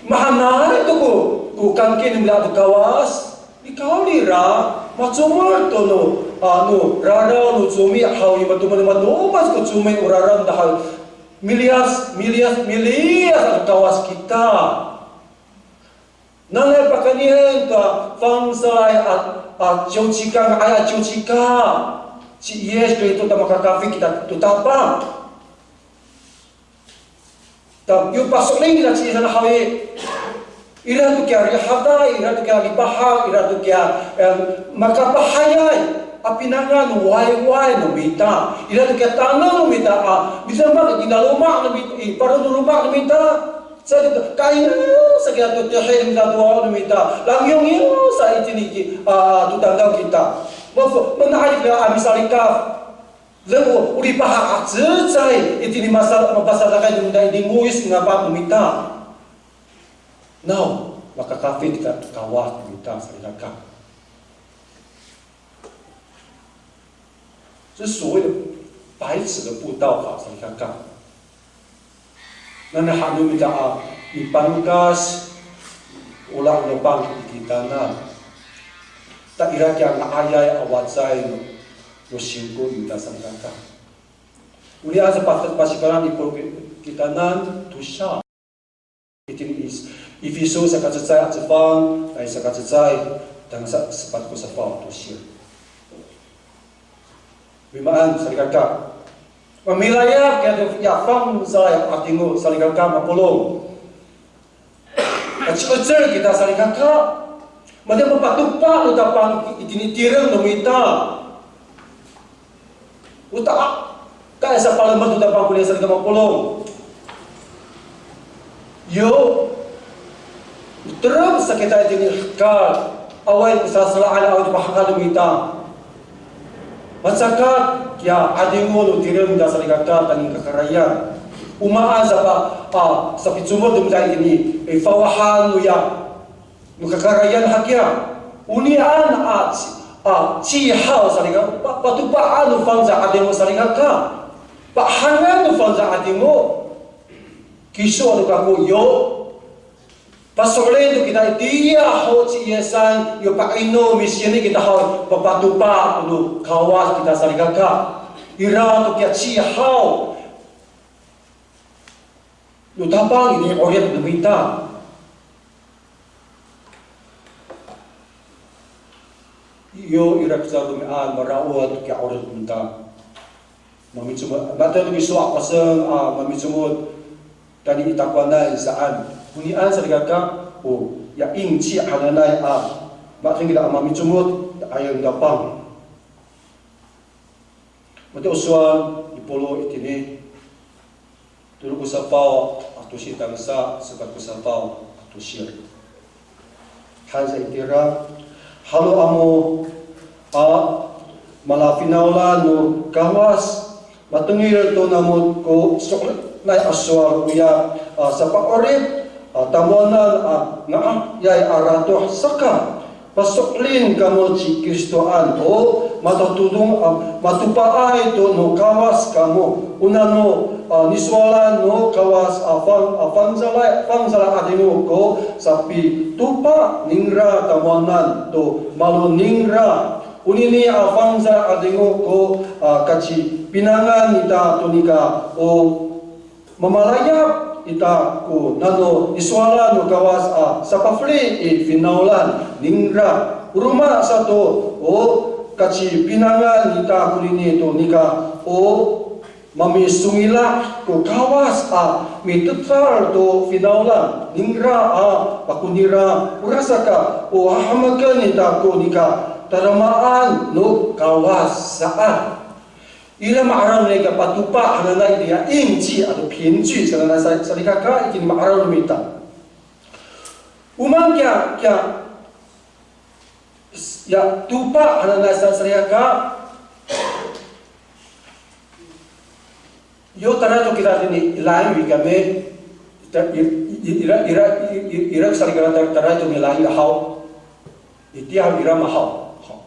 mahaenay to ko, ko kangki no mita to Kawas, nikawrira, macomod to no, a, no raraw no comi haw i, matomod, matomes ko comi o raraw no mita haw i, miliyas, miliyas, miliyas ato Kawas kita. Nanay pakayni to a fangcalay a, a ciwcika, nga'ay a ciwcika. Ci Yis Kristo ta makakafit kita to Tapang. Ta, yo paso'elin kita ci Yis Kristo haw i. Ira to kiya rihaday, ira to kiya lipahak, ira to kiya, em, makapahayay a pinangan no wayway no mita. Ira to kiya taneng no mita a midemak i loma' no mita, i paro no loma' no mita. Sa to, kainga sa kiya to tihi no mita, to wawa no mita. Langyong yo sa itini ki, a, to tamdaw kita. Mafo, mana'ay kita a misalikaf. Law, o lipahak a cecay, itini masa, mapasadakay no mita, itini ngoyos ngapat no mita. Naw, makakafit kita to Kawas no mita, salikaka. 这所谓的白纸的布道法，salikaka. Nanay han no mita a mipangkas, olah no Tapang i kitanan. Ta ira kiya nga'ayay a wacay no, no singko no mita, salikaka. Onian sa pa, pasikalan i polo' kitanan, tosa. Itini i Efiso sakacecay a cefang, ay sakacecay, tangsa sepat ko safaw to sir. Mimaan, salikaka. Mamilayap kiya to ya fangcalay a 'adingo, salikaka mapolong. Kaci'icel kita, salikaka. Matiya mapatopa no Tapang itini tireng no mita. O ta, ta esa palemed no Tapang koniya, salikaka mapolong. Yo, terem sa kita itini hekal, awaay ko sasalaan, awaay ko pahakal no mita. Macakat kiya 'adingo no tireng no mita, salikaka, tangasa kakarayan. O maan sa pa, a, sapicomod no mita itini, e, fawahan noya no kakarayan hakiya. Onian a ci, a, cihaw, salikaka, pa, patopaan no fangcalay a 'adingo, salikaka. Pahangan no fangcalay a 'adingo. Kiso to kako yo. Paso'elin to kita itiya ho ci Yisan, yo pa'ino, misini kita haw, papatopa to no Kawas kita, salikaka. Ira to kiya cihaw no Tapang itini 'orip no mita. Yo ira ko romi'ad, maraod to kiya 'orip no mita. Mamicomod, mato to kiso a paseng a mamicomod tayni i takowanan saan. Onian, salikaka, o ya 运气 hananay a, mato kita a mamicomod, ayaw no Tapang. Matiya o sowal ni Polo itini, tolo ko safaw a tosil, tangasa sepat ko safaw a tosil. Han sa itira, halo amo a malafinawlan no Kawas, matengil to namo ko so'elinay a sowal, oya, a, sapa'orip, a, tamowanan, a, nga'ayay a ratoh saka, paso'elin kamo ci Kristoan to Matatodong, a, matopaay to no Kawas kamo. O nano, a, nisowalan no Kawas a fang, a fangcalay, fangcalay a 'adingo ko sapitopa ningra tamowanan to malo ningra. Onini a fangcalay a 'adingo ko, a, kacipinangan ita to nika o mamalayap ita ko nano nisowalan no Kawas a sapafeli i finawlan ningra. O roma sato o kacipinangan ita konini to nika o mamisongila' ko Kawas a mitedal to finawlan ningra a pakonira, orasaka o hahemeken ita ko nika tadamaan no Kawas saan. Ira ma'araw no nika patopa hananay itiya inci ato pinci sananay sa, salikaka itini ma'araw no mita. O maan kiya, kiya, ya topa hananay sa, salikaka. Yo tayra to kita tini i Layu kami. Ita, i, i, ira, ira, i, i, ira salikaka tayra, tayra to ni Layu haw. Itiya ira mahaw. Haw.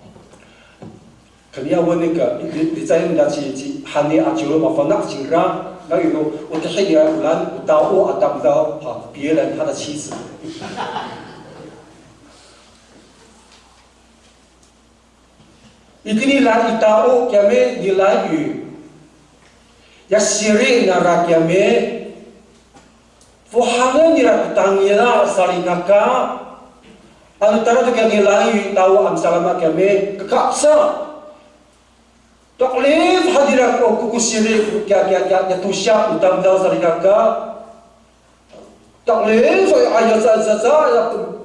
Kaniya wani ka, i, i, licay nira ci, ci Hani a Ciwlo mafana' cingra, na iro, o tihi nira olan, o tao a tamdaw, ha, 别人他的妻子. Itini la i tao kiyami ni Layu. Ya siri nara kiyami, fohangen nira ko tangila salikaka, ano tayra to kiya ni Layu i tao a misalama kiyami, kaka sa. To'elif han nira ko, ko, ko siri, kiya, kiya, kiya, kiya tosa, o tamdaw salikaka. To'elif, ay, ay, sa, sa, sa, ya,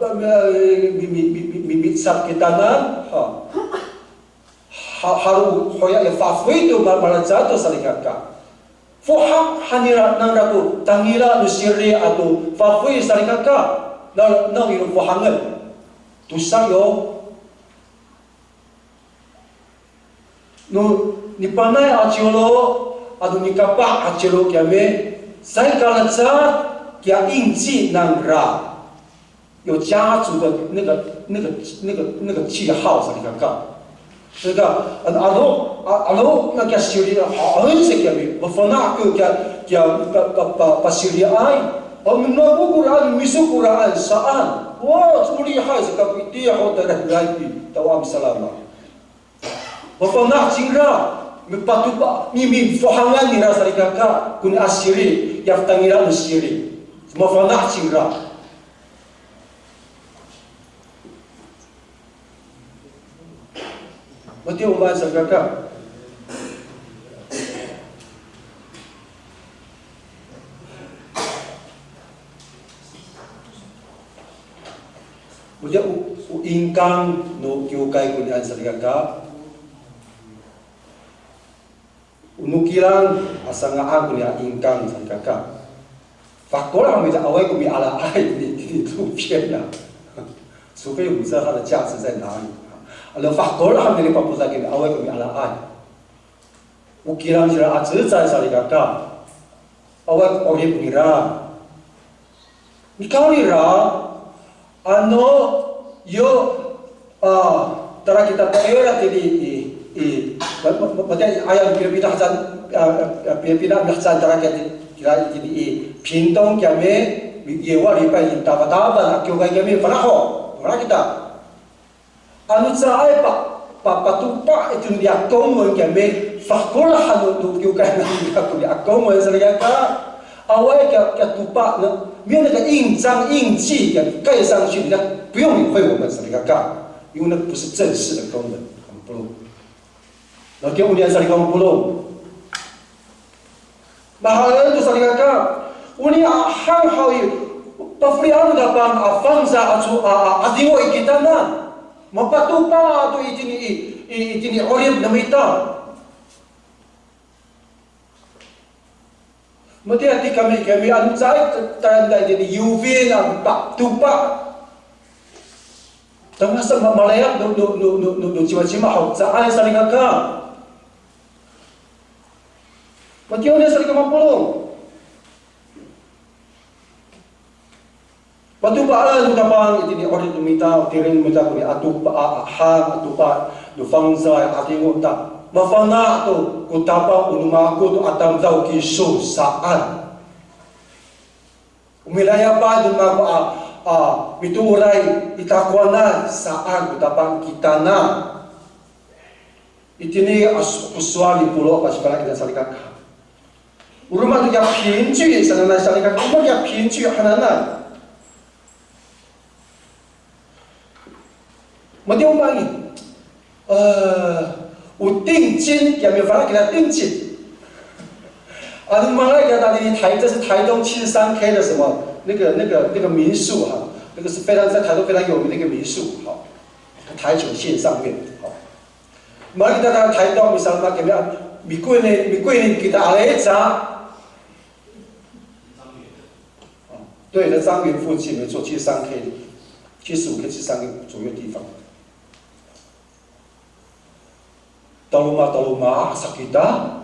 mi, mi, mi, mi, mi, mi, sa kitanan, ha. Ha, halo, hoya ya fafoy to ma, malecad to salikaka. Foha-, han nira nangra ko tangila no siri ato fafoy salikaka. Na, na iro fohangen. Tosa yo. No, nipanay a Ciwlo, ato nikapah a Ciwlo kiyami, caay kalecad kiya inci nangra. 有家族的那个，那个，那个，那个记号 salikaka. 那个，ano, ano, a, ano, na kiya siri, haen sa kiyami, mafana' ko kiya, kiya, pa, pa, pa, pasiriay. O, mako koraan, miso koraan, saan. Wa, 这么厉害, saka ko itiya ho tayra i Layu, tao a misalama. Mafana' cingra, mipatopa, mi, mifohangan nira salikaka, koni a siri, ya tangila no siri. Mafana' cingra. Matiya o maan salikaka. Matiya o, o ingkang no kiwkay konian salikaka. O no kilang a sanga'an konian ingkang salikaka. Fahkolah han mita awaay ko mialaay ni, ni, ni 图片 a. 除非我们知道它的价值在哪里。Ano fahkolah han mita papotal konian awaay ko mialaay. O kilang cira a cecay salikaka. Awaay ko 'orip nira. Nikawrira, ano, yo, a, tayra kita tayra tini i, i, ma, ma, ma, matiya i 'ayaw pinapina haca, a, a, pinapina haca tayra kita, kita tini i, 屏东 kiyami, i, i, wa lipa i, tafatafa, a, kiwkay kiyami, fana' ho, fana' kita. Ano caay pa, pa, patopa itini a 公文 kiyami, fahkolah han no, no kiwkay nira konian 公文 salikaka. Awaay kiya, kiya topa, na, 没有那个印章印记 kiya, 盖上去，人家不用理会我们 salikaka. 因为那不是正式的 公文, 很不容易. Matiya onian salikaka mapolong. Mahaen to salikaka. Oni a han haw i, pafelian no Tapang a fangsa ato a, a, 'adingo i kitanan. Mapatopa to itini i, i, itini 'orip no mita. Matiya ti kami, kami ano caay tayra itini i yofin a mipatopa. Tangasa ma, malayap no, no, no, no, no, no cimacima haw caay salikaka. Matiya onian salikaka mapolong. Patopaan no Tapang itini 'orip no mita, tireng no mita koni a topa, a, a, han, a topa, no fangcalay a 'adingo ta, mafana' to ko Tapang o no mako to a tamdaw kiso saan. O milayap to no mako a, a mitooray i takowanan saan ko Tapang kitanan. Itini a so-, ko sowal ni Polo, pasifana' kina salikaka. O roma to kiya 凭据 sananay salikaka, o roma kiya 凭据 hananay. Matiya o maan i, e, o 定金, kiya mifana' kina 定金. 啊，你们那个那里台，这是台东七十三 K 的什么那个那个那个民宿哈，那个是非常在台东非常有名的一个民宿哈，台九线上面哈。Mali kita Taytong misalma kami, mikoy ni, mikoy ni kita aleca. 对，在樟原附近，没错，七十三 K，七十五 K，七十三 K 左右地方。Taloma, taloma sa kita.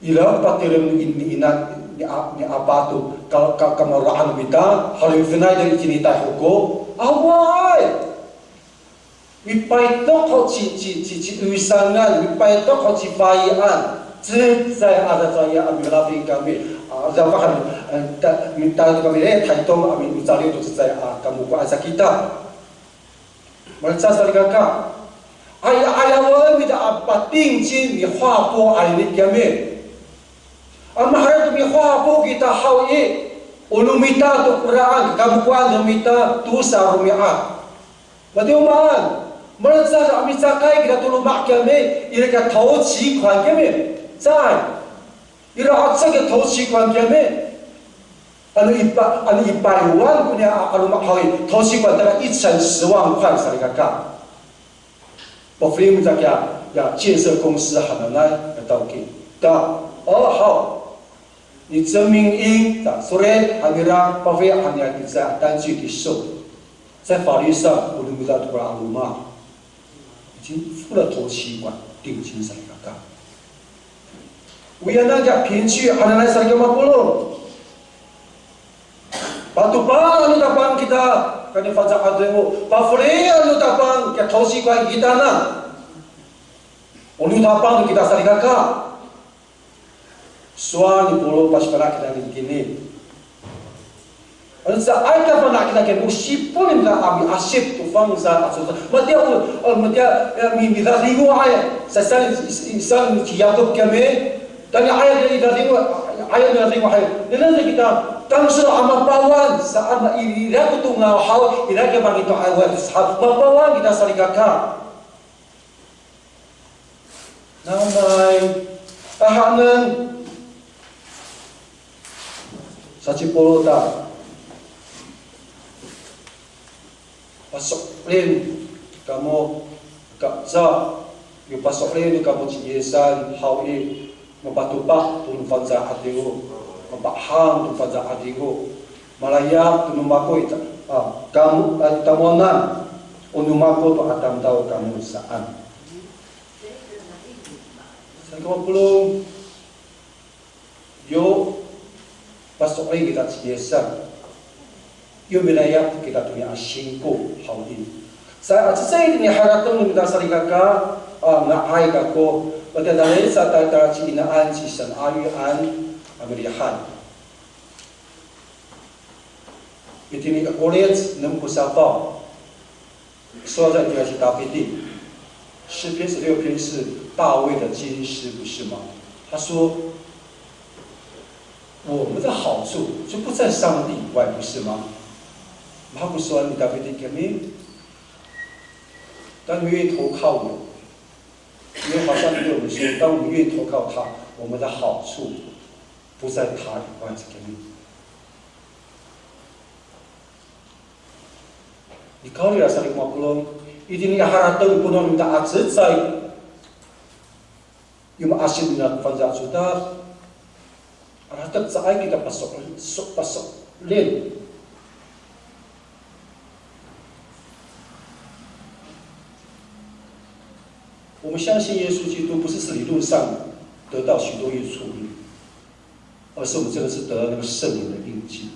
Ira patireng ni, ni ina, ni a-, ni apaw to ka, ka, kamaro'an no mita, halifinay to i cinitay ho ko. Awaay! Mipaytok ho ci, ci, ci, ci Isangan, mipaytok ho ci Fayian. Cecay a cecay a milafin kami. A, dafahan, e, ta, mita kami, e, Taytong a mi, micaliw to cecay a kamokoan sa kita. Malecad salikaka. Ay, ayaw mita a patingcin mihopo a ini kiyami. A maherek to mihopo kita haw i, o no mita to koraan, kamokoan no mita tosa romi'ad. Matiya o maan, malecad a micakay kita to loma' kiyami, ira ka 头期款 kiyami. Cecay. Ira haca ka 头期款 kiyami. Ano ipa, ano ipaywan koniya a, a loma' haw i, 头期款 tala 一成十万块 salikaka. Pafeli mita kiya, ya 建设公司 hananay, ya tawki. Ta, o, haw. 你证明 in, ta, sore, hanira, pafeli, haniya, kica, 单据 kiso. 在法律上，o no mita to kora a loma', 已经付了头期款定金 salikaka. O yanan kiya 凭据 hananay salikaka mapolong. Patopaan no Tapang kita, kanifaca a dengo, pafelian no Tapang kiya 头期款 kitanan. O no Tapang to kita salikaka. Sowal ni Polo pasifana' kita itini. Ano caay ka fana' kita kiyami, o sipon nira a miasip to fangcal a codad. Matiya o, e, matiya, e, mi, midadingoay. Sa, sa, sa, sa ci Yakop kiyami. Tayni aya nira idadingo, aya nira idadingo hay. Nengneng sa kita, tangsol a mapawan, sa a ma, i, ira ko tongaw haw, ira ko mangitoay a wata sa, mapawan kita salikaka. Nanay, tahanen. Sa ci Polo ta, paso'elin kamo, kaca, yo paso'elin kamo ci Yisan haw i, mapatopa to no fangcal a 'adingo, mapahang to fangcal a 'adingo, malayap to no mako i ta, a, kamo, a, tamowanan, o no mako to a tamdaw kamo saan. Sa ko polong, yo paso'elin kita ci Yisan. Yo milayap kita to niya a singko haw i. Sa, a, cecay itini harateng no mita salikaka, a, nga'ay kako, matiya dalaysa ta, ta ci Inaan, ci Sanayuan, a milihay. Itini i Kolic enem ko safaw. Sowal sa itira ci Tafiti. 诗篇十六篇是大卫的金诗，不是吗？他说，我们的好处就不在上帝以外，不是吗？Mahaen ko sowal ni Tafiti kiyami, 当你愿意投靠我，耶和华上帝对我们说，当我们愿意投靠他，我们的好处不在他以外，这个命。Nikawrira salikaka mapolong, itini harateng ko no mita a cecay. Yo maasip nira fangcal a codad. Alatek caay kita paso, so, paso'elin. 我们相信耶稣基督，不是只是理论上得到许多益处而已，而是我们真的是得到那个圣灵的印记。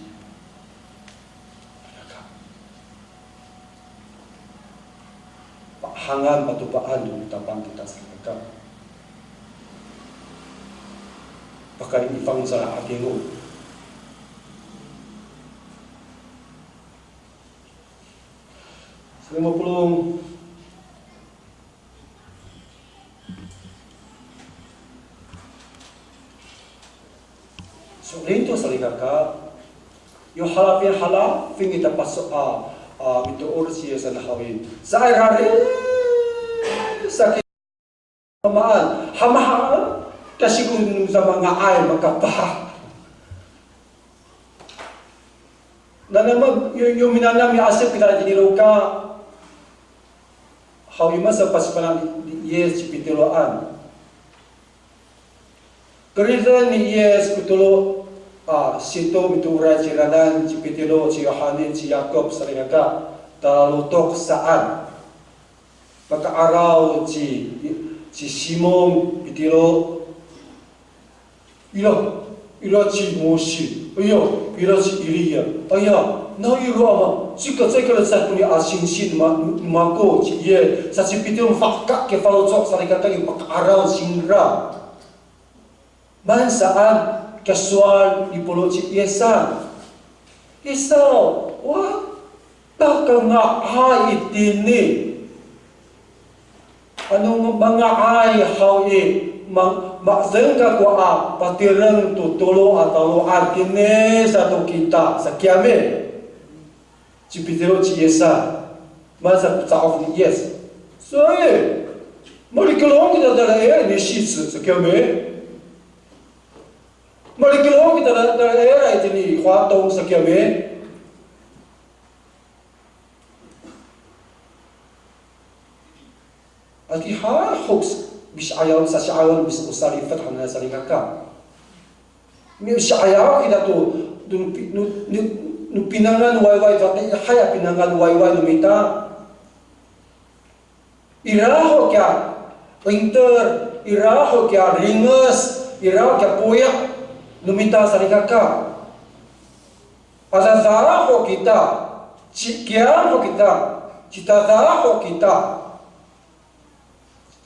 把 Hangan patopaan to mitapang kita salikaka. Pakayni fangcal a 'adingo. Salikaka mapolong. So'elin to salikaka, yo halafin halafin ita paso a, a, mitoor ci Yisan haw i. Saan hari, saki Mamaan, hamahaan, kasi ko no manga'ay, makapah. Nanam, yo, yo minanam miasip kita tini loka. Haw i, masa pasifana'an ni, ni Yis ci Pitiroan. Keriden ni Yis ko tolo a sito mitooray, ci Ranan, ci Pitiro, ci Yohani, ci Yakop, salikaka, talalotok saan. Paka'araw ci, ci Simon Pitiro. Ira, ira ci Mosi. Aya, ira ci Iliya. Aya, na ira ama, cika caay kalecad koni a singsi no ma, no mako ci Yis, sa ci Pitiro mafahka ko faloco' salikaka, yo paka'araw cingra. Maan saan ko sowal ni Polo ci Yisan. Yisan, wa, ta kanga'ay itini. Ano manga'ay haw i, ma, ma'edeng kako a patireng to tolo a taloan kini sato kita, sa kiyami. Ci Pitiro ci Yisan, maan sa ko ca'of ni Yis. Soy, malikelong kita tala i, ni Sici, sa kiyami. Malikelong kita tala, tala i, itini Hwatong, sa kiyami. Ati ha, hoks, misi'ayaw, sasi'ayaw, mis, o salifet hananay salikaka. Misi'ayaw kita to, no, no, no, no pinangan wayway, to, hay a pinangan wayway no mita. Ira ho kiya 'inter, ira ho kiya ringes, ira ho kiya poya' no mita salikaka. Adada ho kita, cikiyang ho kita, cidada ho kita.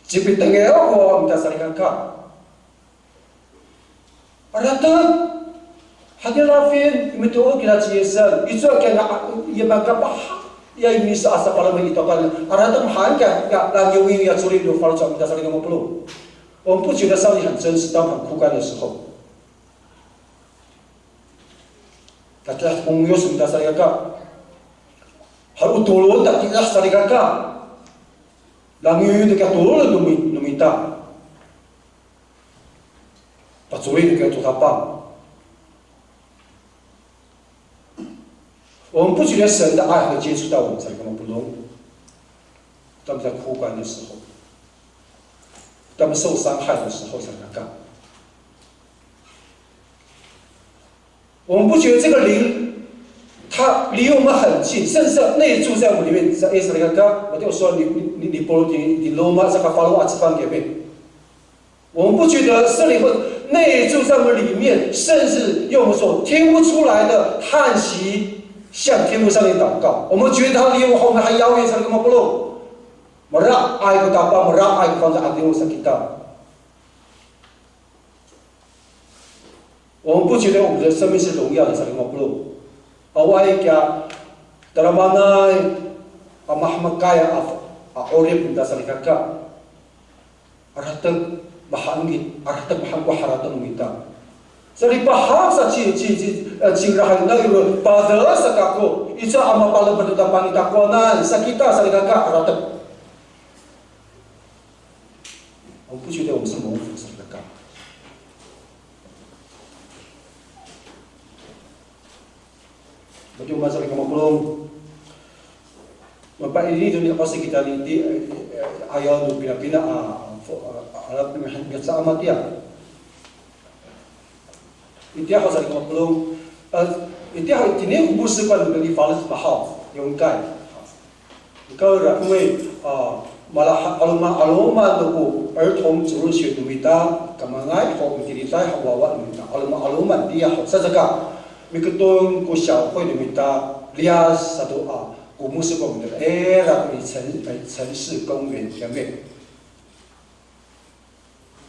Cipitengil ho kita salikaka. Aratek, hati lafin, mitoor kira ci Yisan, icowa kiya nga, ya mangkapah, ya miso a sapalemed i takowanan. Aratek mahaen kiya, kiya langiwing ya cori no faloco' kita salikaka mapolong. 我们不觉得上帝很真实，当我们很枯干的时候。Tatilah ko ngiyos kita salikaka. Halo tolon tatilah salikaka. Langiwing to kiya tolon no mi, no mita. Pacoli to kiya to Tapang. 我们不觉得神的爱会接触到我们，salikaka mapolong. 当我们在枯干的时候，当我们受伤害的时候，salikaka. 我们不觉得这个灵，它离我们很近，甚至要内住在我们里面。Sa, eh, salikaka, matiya o sowal ni, ni, ni, ni Polo tini, tini Roma, saka falo a cefang kiyami. 我们不觉得圣灵会内住在我们里面，甚至用我们所听不出来的叹息向天父上帝祷告。我们觉得他离我们还遥远，salikaka mapolong. Maraay ko Tapang, maraay ko fangcalay a 'adingo sa kita. 我们不觉得我们的生命是荣耀的，salikaka mapolong. Awaay kiya tadamaanay a mahemekan a, a 'orip no mita salikaka. Aratek mahaen ki, aratek mahaen ko harateng no mita. Salipahak sa ci, ci, ci, eh, cingrahay na iro padel sa kako, icowa a mapalemed to Tapang i takowanan, sa kita salikaka aratek. 我们不觉得我们是蒙福，salikaka. Matiya o maan, salikaka mapolong. Mapaini to ni, o, sa kita ni, di, eh, eh, ayaw no pinapina, a, fo, a, a, ala pimihang sa a matiya. Itiya ho, salikaka mapolong. A, itiya ho, itini ko 牧师馆 no mita i faloco' mahaw, 四回. Kawrira, 因为, a, mala, 'aloman, 'aloman to ko 儿童主日学 no mita, kamangay ho, mitilitay ho wawa no mita, 'aloman, 'aloman tiya ho, saka, miketon ko 小会 no mita, liyas sato a, Ko 牧师 ko mitira, ira ko i 城, ay, 城市公园 kiyami.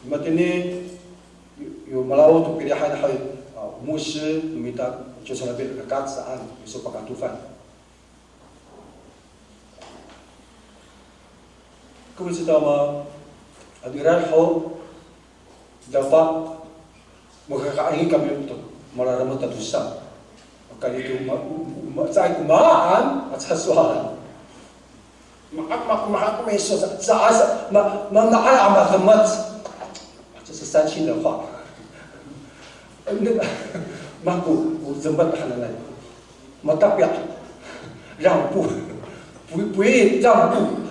Matini, yo, yo malaw to pilihan hay, a, 牧师 no mita, 就从那边 kakat saan, miso pakatofan. 各位知道吗？Ano ira ho, dafa, makakaingit kami to, malalamet to sa. Maka ito, ma, ma, caay ko maan, a, sasowalen. Ma, ma, ma, ma, so, sa, sa, sa, ma, ma, ma, ay, a, matamat. 这是山西的话。那个，mako, o, zembat hananay. Matapya. 让步。不，不愿意让步。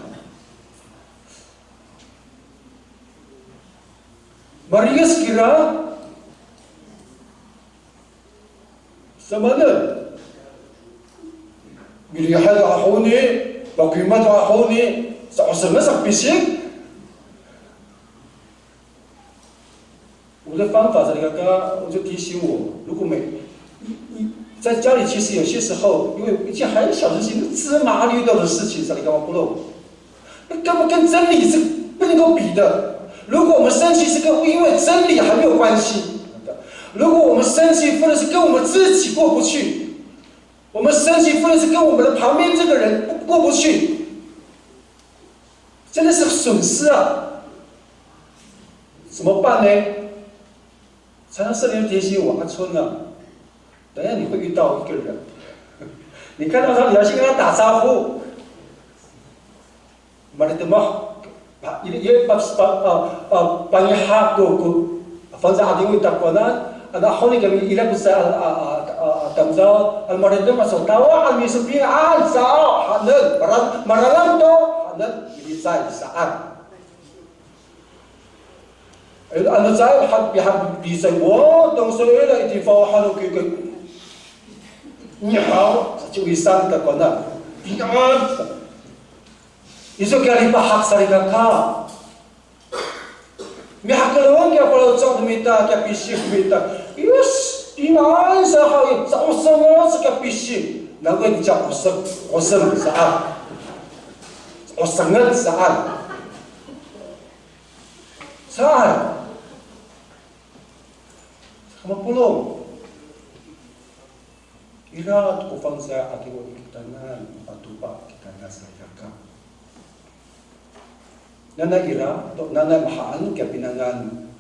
Maringes kira. Samanen. Milihay to ahoni, pakima to ahoni, sa, o, sanga sa pising. 我的方法是，你看，刚刚我就提醒我，如果每，你，你在家里，其实有些时候，因为一件很小的事情，芝麻绿豆的事情，是，你看，我不漏。那根本跟真理是不能够比的。如果我们生气，是跟，因为真理还没有关系。如果我们生气，或者是跟我们自己过不去，我们生气，或者是跟我们的旁边这个人过不去，真的是损失啊！怎么办呢？常常圣灵提醒我，阿春啊，等一下你会遇到一个人，你看到他，你要先跟他打招呼。Malitema, pa, ira, ira, pa, pa, a, a, pangiha ko, ko, fangcal a Adiw i takowanan, ano ahoni kami ira ko sa, a, a, a, a, tamdaw, ano malitema sa tawa, ano misopingan, sa, hanen, maran, mararam to, hanen, milicay saan. Ano caay, ha, piha, pisay, wa, tongso ira, itifaw han o kikoy. Nihaw, sa ciwisan takowanan. Pihan. Iso kiya lipahak salikaka. Mihakelong kiya faloco' no mita, kiya pising no mita. Yes, pihan sa haw i, sa 'oseng sa kiya pising. Nawhani caay 'oseng, 'oseng saan. 'Osengen saan. Saan. Sa mapolong. Ira to ko fangcalay a Adiw i kitanan, mapatopa kitanan salikaka. Nanay ira, to, nanay mahaen kiya pinangan.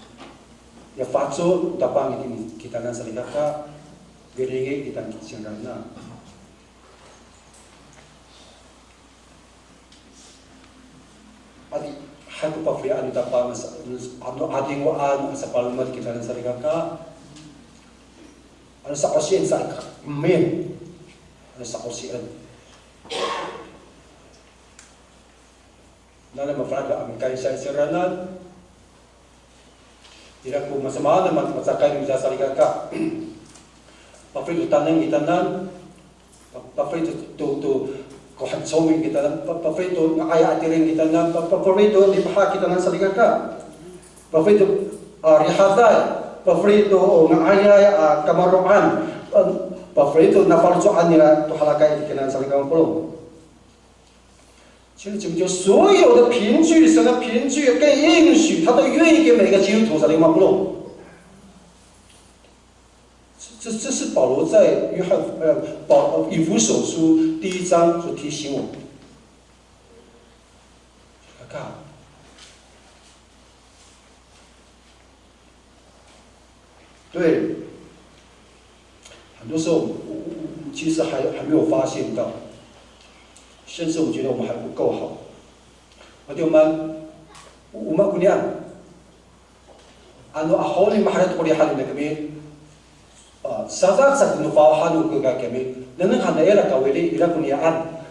Ya faco tapang itini kitanan salikaka, miringay kitanan cingraan. Adi, hay ko pafelian no Tapang, ano, ano adingoan, sapalomed kitanan salikaka. Ano sa'osien sa ka, emin. Ano sa'osien. Nanay mafana' a mikaysa i seranan. Ira ko masamaan a ma-, macakay no mita salikaka. Pafeli to taneng kitanan, pa-, pafeli to, to, to, ko han comin kitanan, pa-, pafeli to nga'ayay a tireng kitanan, pa-, pafeli to lipahak kitanan salikaka. Pafeli to, a, rihaday, pafeli to, o, nga'ayay a kamaro'an, pa-, pafeli to nafaloco'an nira to halakay kitanan salikaka mapolong. 所以怎么就所有的凭据，神的凭据跟应许，他都愿意给每个基督徒，salikaka mapolong。这，这是保罗在约翰，呃，保，以弗所书第一章所提醒我们。看，对，很多时候我，我，我，我们其实还，还没有发现到，甚至我觉得我们还不够好。Matiya o maan, o maan ko niyaan. Ano ahoni mahaen to ko rihaday kami, a, sadak sa no fawahan no kami, nengneng han ira kawili, ira ko niyaan.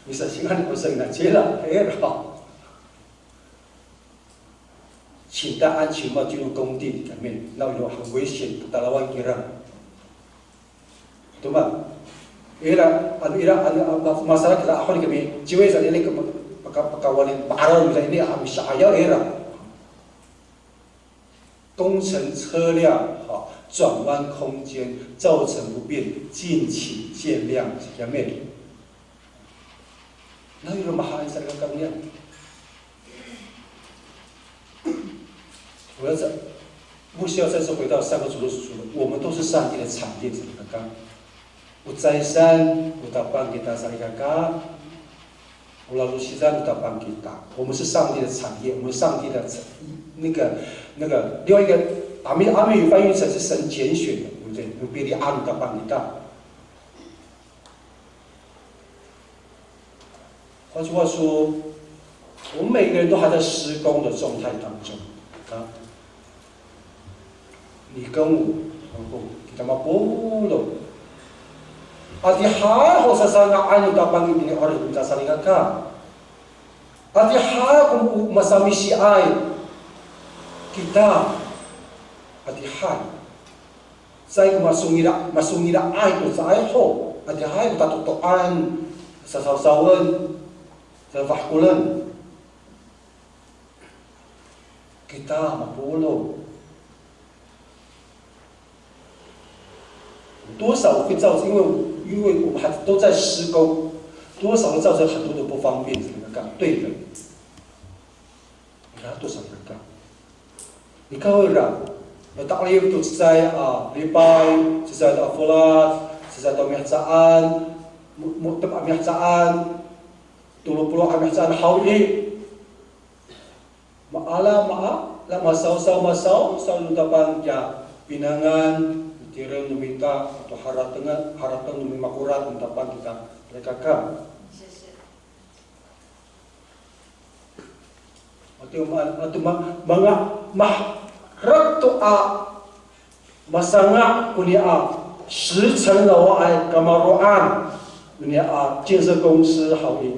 Misasingan ko sa ina cila, ira. 请大家安全帽进入工地里面，那有很危险，talawan kira. Toma. Ira, ano ira, ano, a, ma-, masalah kita ahoni kami, ciway sa ini ke, paka-, pakawalin, paaraw kita ini, a, misa'ayaw ira. 工程车辆，好，转弯空间造成不便，敬请见谅，姐妹。哪有那么好意思来跟你讲？我要再，牧师要再次回到上个主日所说的，我们都是上帝的产业，怎么刚刚？O caysan o Tapang kita salikaka, o lalosidan o Tapang kita. 我们是上帝的产业，我们上帝的产，那个，那个，另外一个，阿美，阿美语翻译成是神拣选的，对不对？Pilian o Tapang kita。 换句话说，我们每个人都还在施工的状态当中啊。你跟我，我跟你，kita mapolong. Adihay ho sasanga'an no Tapang itini i 'orip no mita salikaka. Adihay ko masamisiay kita. Adihay. Caay ko masongila', masongila'ay to caay ho. Adihay ko tatotoan, sasawsawen, safahekolen. Kita mapolong. 多少会造成，因为，因为我们还都在施工，多少会造成很多的不方便，怎么样？对的。 Ira to salikaka. Nikawrira, mata'elif to cecay a lipay, cecay to a folad, cecay to a mihecaan, mo, mo^tep a mihecaan, tolo polo' a mihecaan haw i. Maala, maala, masawsaw, masawsaw no Tapang kiya pinangan, tireng no mita, ato harateng, harateng no mimakorat no Tapang kita, salikaka. Ato ma, ato ma, manga, maherek to a masanga' koniya a 十层楼 a kamaro'an, koniya a 建设公司 haw i,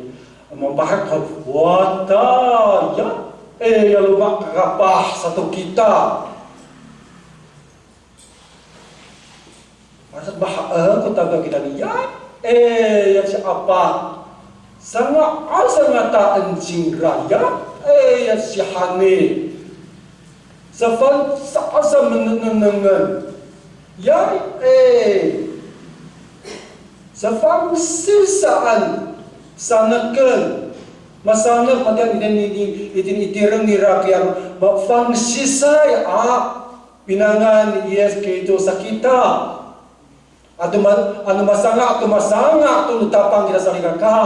mapaherek to, wata, ya, e, ya loma' kakapah sato kita. Asa mahaen ko tamdaw kita niya, e, ya ci Apa. Sanga'an sangataen cingra ya, e, ya ci Hani. Safang, sa, sa menengnengen. Ya, e. Safang sisaan saneken. Masanek matiya itini, itini, itini i tireng nira kiya mafangsisay a pinangan ni Yis Kristo sa kita. Ato ma, ano masanga', ato masanga' to no Tapang kita salikaka.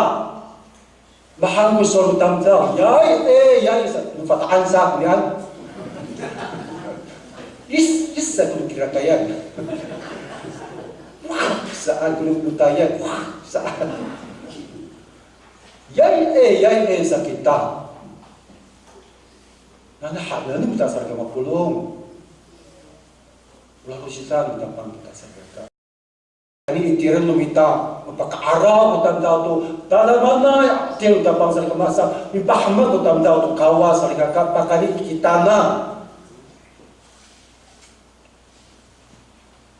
Mahaen ko sowal no tamdaw. Yay, e, yay, sa, no Fata'an sa, konian. Is, is, sa, ko no Kirakayan. Wah, saan, ko no Kotayan. Wah, saan. Yay, e, yay, e, sa kita. Nana hanen kita salikaka mapolong. Lalosidan no Tapang kita salikaka. Pakayni i tireng no mita, mapaka'araw ko tamdaw to, tadamaanay a 'edil no Tapang salikaka masa, mipahemek ko tamdaw to Kawas salikaka, pakayni i kitaanan.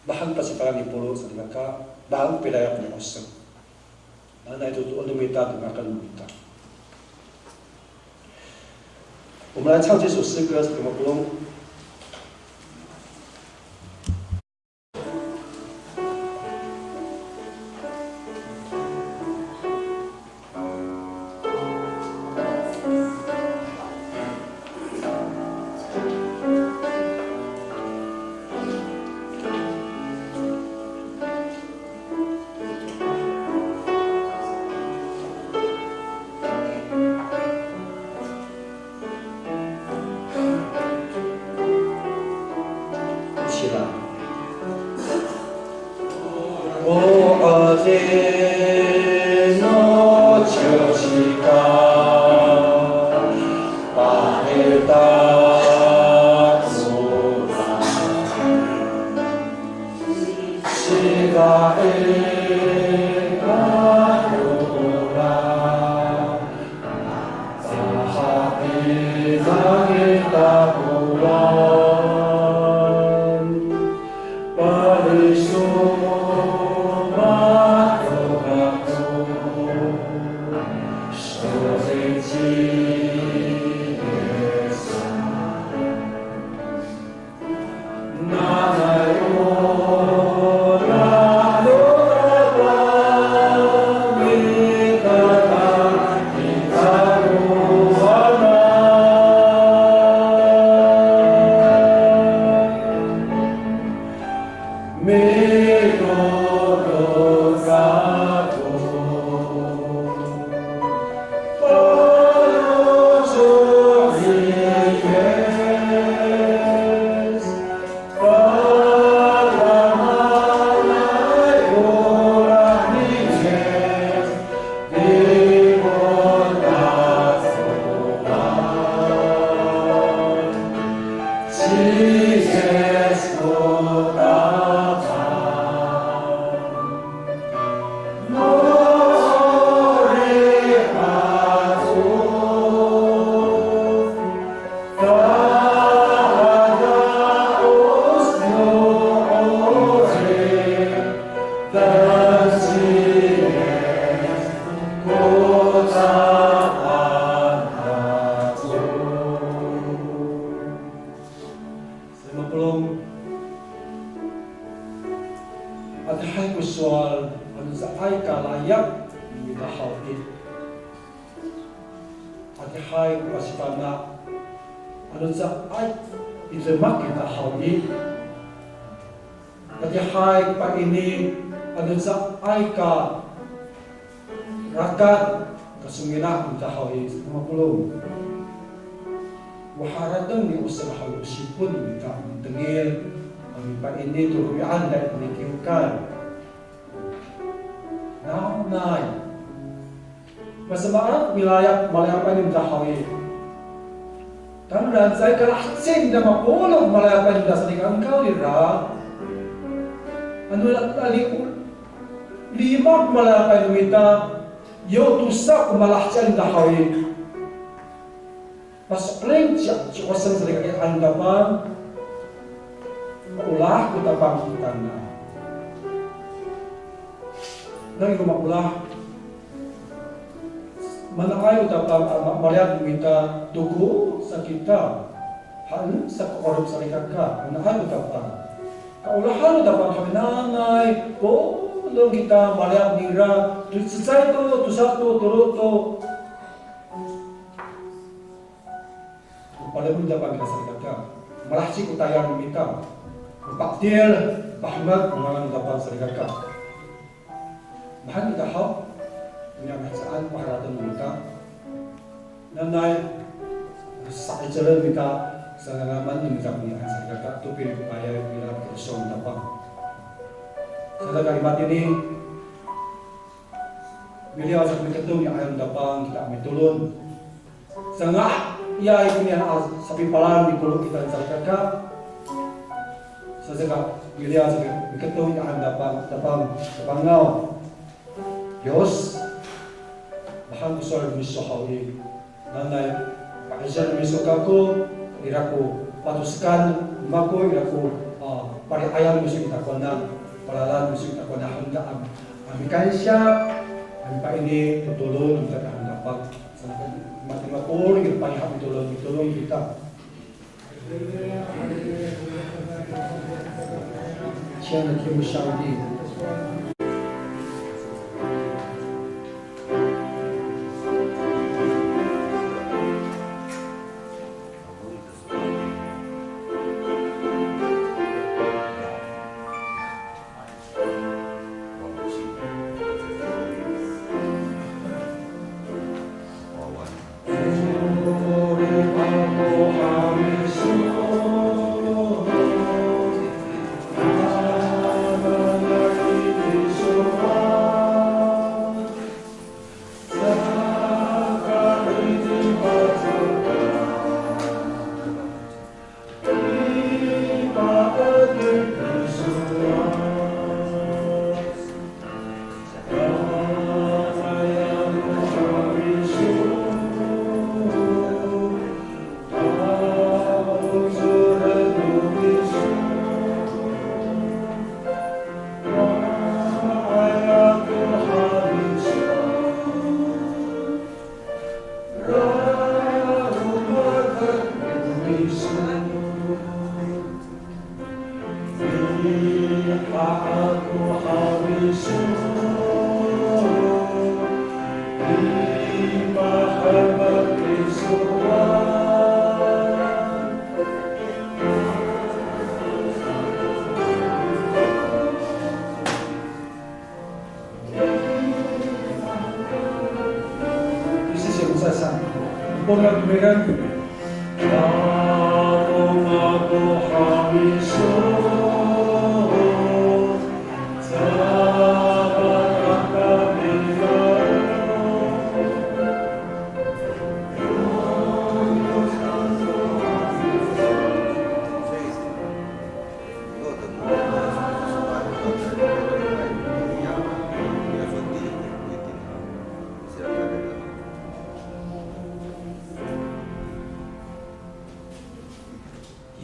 Mahaen pasifana' ni Pawlo salikaka, mahaen pidayal ko ni'osek. Nanay to, to no mita, to ngakan no mita. 我们来唱这首诗歌，怎么不用？ 起来。Salimapolong, adihay ko sowal, ano caay ka layap no mita haw i. Adihay ko pasifana', ano caay pidemak kita haw i. Adihay ko paini, ano caay ka rakat, kasongila' no mita haw i, salimapolong. O harateng ni Osel haw i, o sipon no mita mitengil, a mipaini to romi'ad nai ko kiwkay. Nanay, masamaan milayap, malayapan no mita haw i. Tanodan caay kalaheci no mita mapolong malayapan no mita salikaka, kawrira. Ano la, la, li, lima ko malayapan no mita, yo tosa ko malaheci no mita haw i. Paso'elin ci, ci Osel salikaka i, ano Tapang, olah ko Tapang kitanan. Nai roma olah, mana'ay o Tapang a ma, malayap no mita, toko sa kita, haen sa ko 'orip salikaka, mana'ay o Tapang. Kaolahan no Tapang haw i, nanay polong kita malayap nira, to cecay to, tosa to, tolo to. Palemed no Tapang kita salikaka. Malaheci ko tayal no mita. Pa'edil, pahemek ko ngangan no Tapang salikaka. Mahaen kita haw, oniya mihecaan ko harateng no mita. Nanay, sa'icelen no mita, sangalaman no mita konian salikaka, to pilipayay, pila, piso no Tapang. Sa, saka limatini, miliyaw sa miketong i 'ayaw no Tapang kita a mitolon. Sanga'ayay konian a sapipalan mipolong kita salikaka. Sa, saka miliyaw sa miketong i 'ayaw no Tapang, Tapang, Tapangaw. Yos, mahaen ko sowal no miso haw i. Nanay, pa'icel no miso kako, ira ko patosekan no mako, ira ko, a, pari'ayaw no miso i takowanan, palalan no miso i takowanan, hangda a, a mikansiya, a mipaini to tolon no mita a Tapang. Sa, matimapol, ira pangihap mitolon, mitolon kita. 亲爱的天父上帝，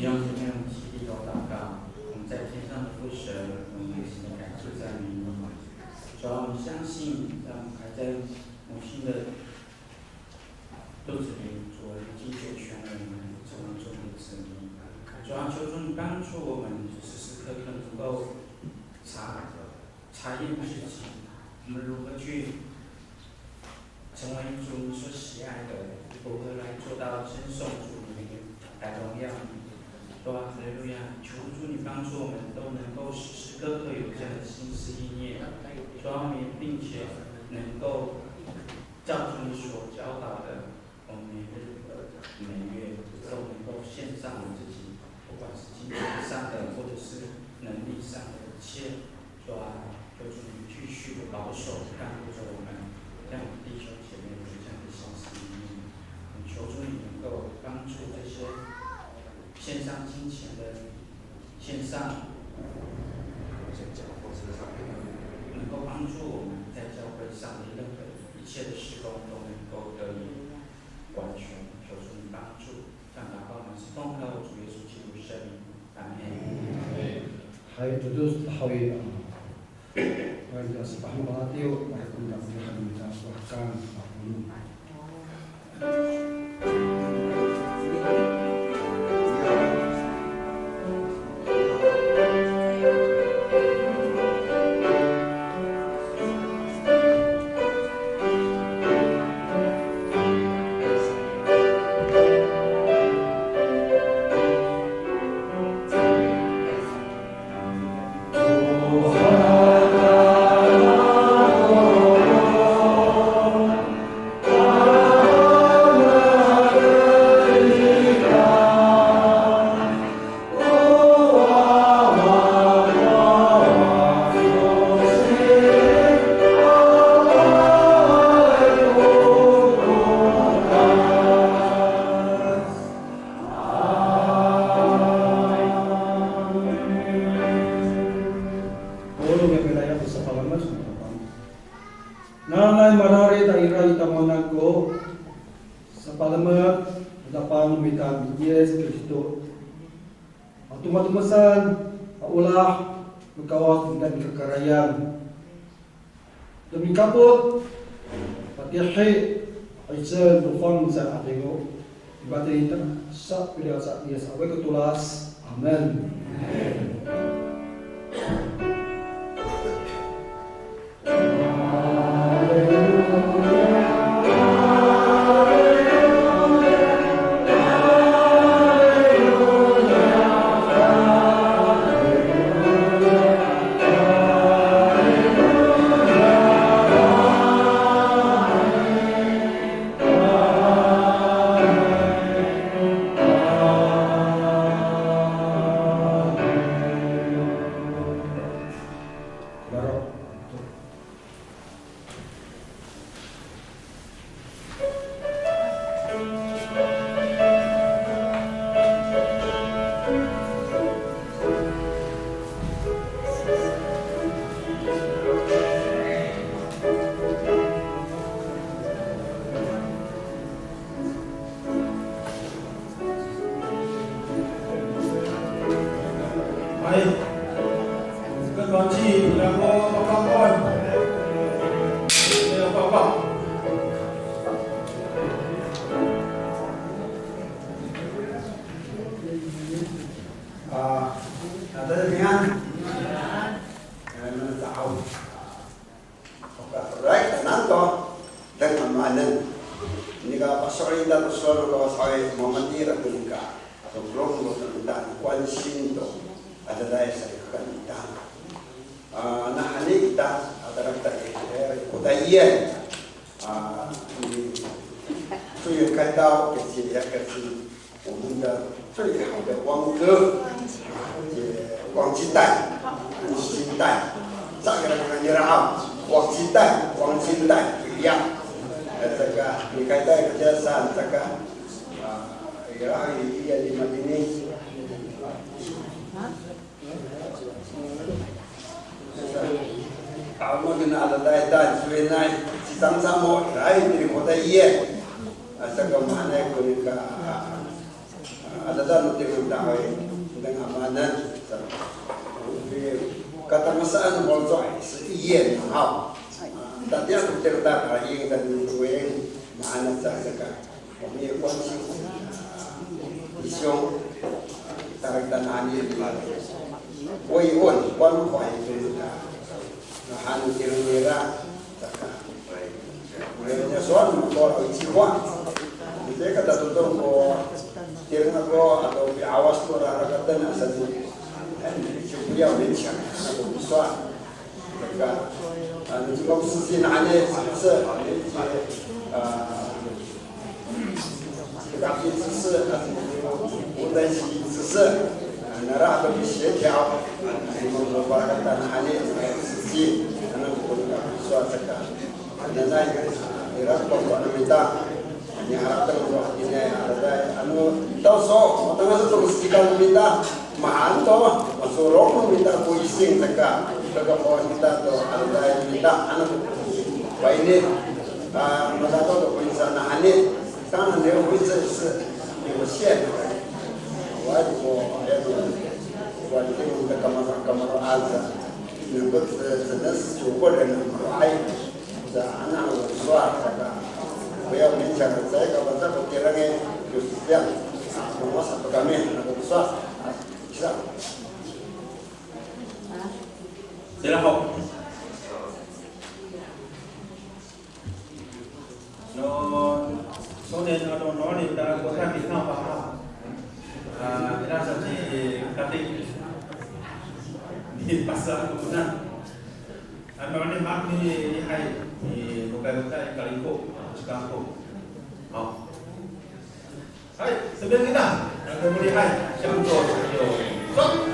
弟兄姐妹，我们齐低头祷告。我们在天上的父神，我们满心的感谢赞美你。主啊，我们相信，在我们还在母亲的肚子里，主啊，你已经拣选我们成为主你的子民。主啊，求主你帮助我们，时时刻刻能够查查验自己，我们如何去成为主你所喜爱的，如何来做到称颂主你，来荣耀你。主啊，哈利路亚！求主你帮助我们都能够时时刻刻有这样的心思意念。主啊，我们并且能够照着你所教导的，我们每日每月都能够献上我们自己，不管是金钱上的，或者是能力上的一切。主啊，求主你继续的保守看顾着我们，让我们弟兄姐妹有这样的心思意念。我们求主你能够帮助这些献上金钱的，献上，能够帮助我们在教会上的任何一切的事工都能够得以完全。求主你帮助，这样祷告我们是奉靠主耶稣基督圣名，阿门。Hay, to to haw i, a, wata sepat no katiyo, wata ko mita ko haw i mita ko hakan, a, Polong ya milayap to sapalemed. Nanay mararid a ira i tamowanan ko, sapalemed, Tapang mita ci Yis Kristo. A tomatomasan a olah no Kawas mita i kakarayan. To mikapot, patihi, 'icel no fangcal a 'adingo. Mipatay kita sa piliasa Yis a awaay ko tolas. Amin. Hay. Kan banci, pinako papakon. Pinako papa. A, tayni miyan. Ay, mana taw. Pakaray tanan to, deng amanen. Nika paso'elin ita to sowal no Kawas haw i, mamatira to nika. Ato polong to nika, 关心 to, adadaay salikaka ita. A, nawhani kita, a, tada kita i, e, kotayen. A, i, 所以开刀，给自己，给自己，我们的最好的王者，也王金蛋，金蛋，这个人你啊，王金蛋，王金蛋一样。呃，这个你开刀，这个啊，也还有一个你们的呢。 Ta'ong no kina adada ita, solinay, ci Cangcang mo, ira i tiri ko ta iyen. Asa ka maanay ko nika, a, adada no tiri ko ta, oy, dengan amanan. Sa, katangasaan mo to, sa iyen, haw. A, tatiya ko tiri ta, a, iyen ta ni ko iyen, maanay sa, sa ka. 我们也关心弟兄，大家哪里，慰问关怀，对不对？那还有这个，那个，我们说那么多一句话，你这个大家都通过，听那个，都被阿瓦斯多拉那个灯啊，甚至，哎，就不要勉强，那个不算。 Saka, ano, cima ko sisi, nani, sisi, a, saka sisi, ano, o taysi sisi, a, nara to 协调, ano, mo, mo, para kata, nani, sisi, ano, ko, so, saka, nanay, ira ko, ko, ano, mita. Niharateng to hatiniay a laday, ano, taw so, matangasan to ko sikal no mita, mahaen to, masorok no mita ko ising, saka, saka ko kita to a laday mita, ano, paini, a, matataw to ko insa na hani, 当然没有为这事有限。我还是说，哎，我这个干嘛干嘛啊，能够只只能是九个人，我还 Sa, ano, sowal, saka, 不要勉强, saya ka, basta ko tireng i, 就是这样. A, mamo sato kami, ano, sowal. A, sila. Sila ho. No, sonen, ano, no, ni, ta, ko, ta, ni, ta, pa, ha. A, ira sa ci Kati. Ni, pasa, ano, na. Ano ni mak ni, ni hay, ni Mokay Mokay, Kalingko, Cikangko. O. Hay, sabiyan kita, ano mo ni hay, siyangko, siyangko.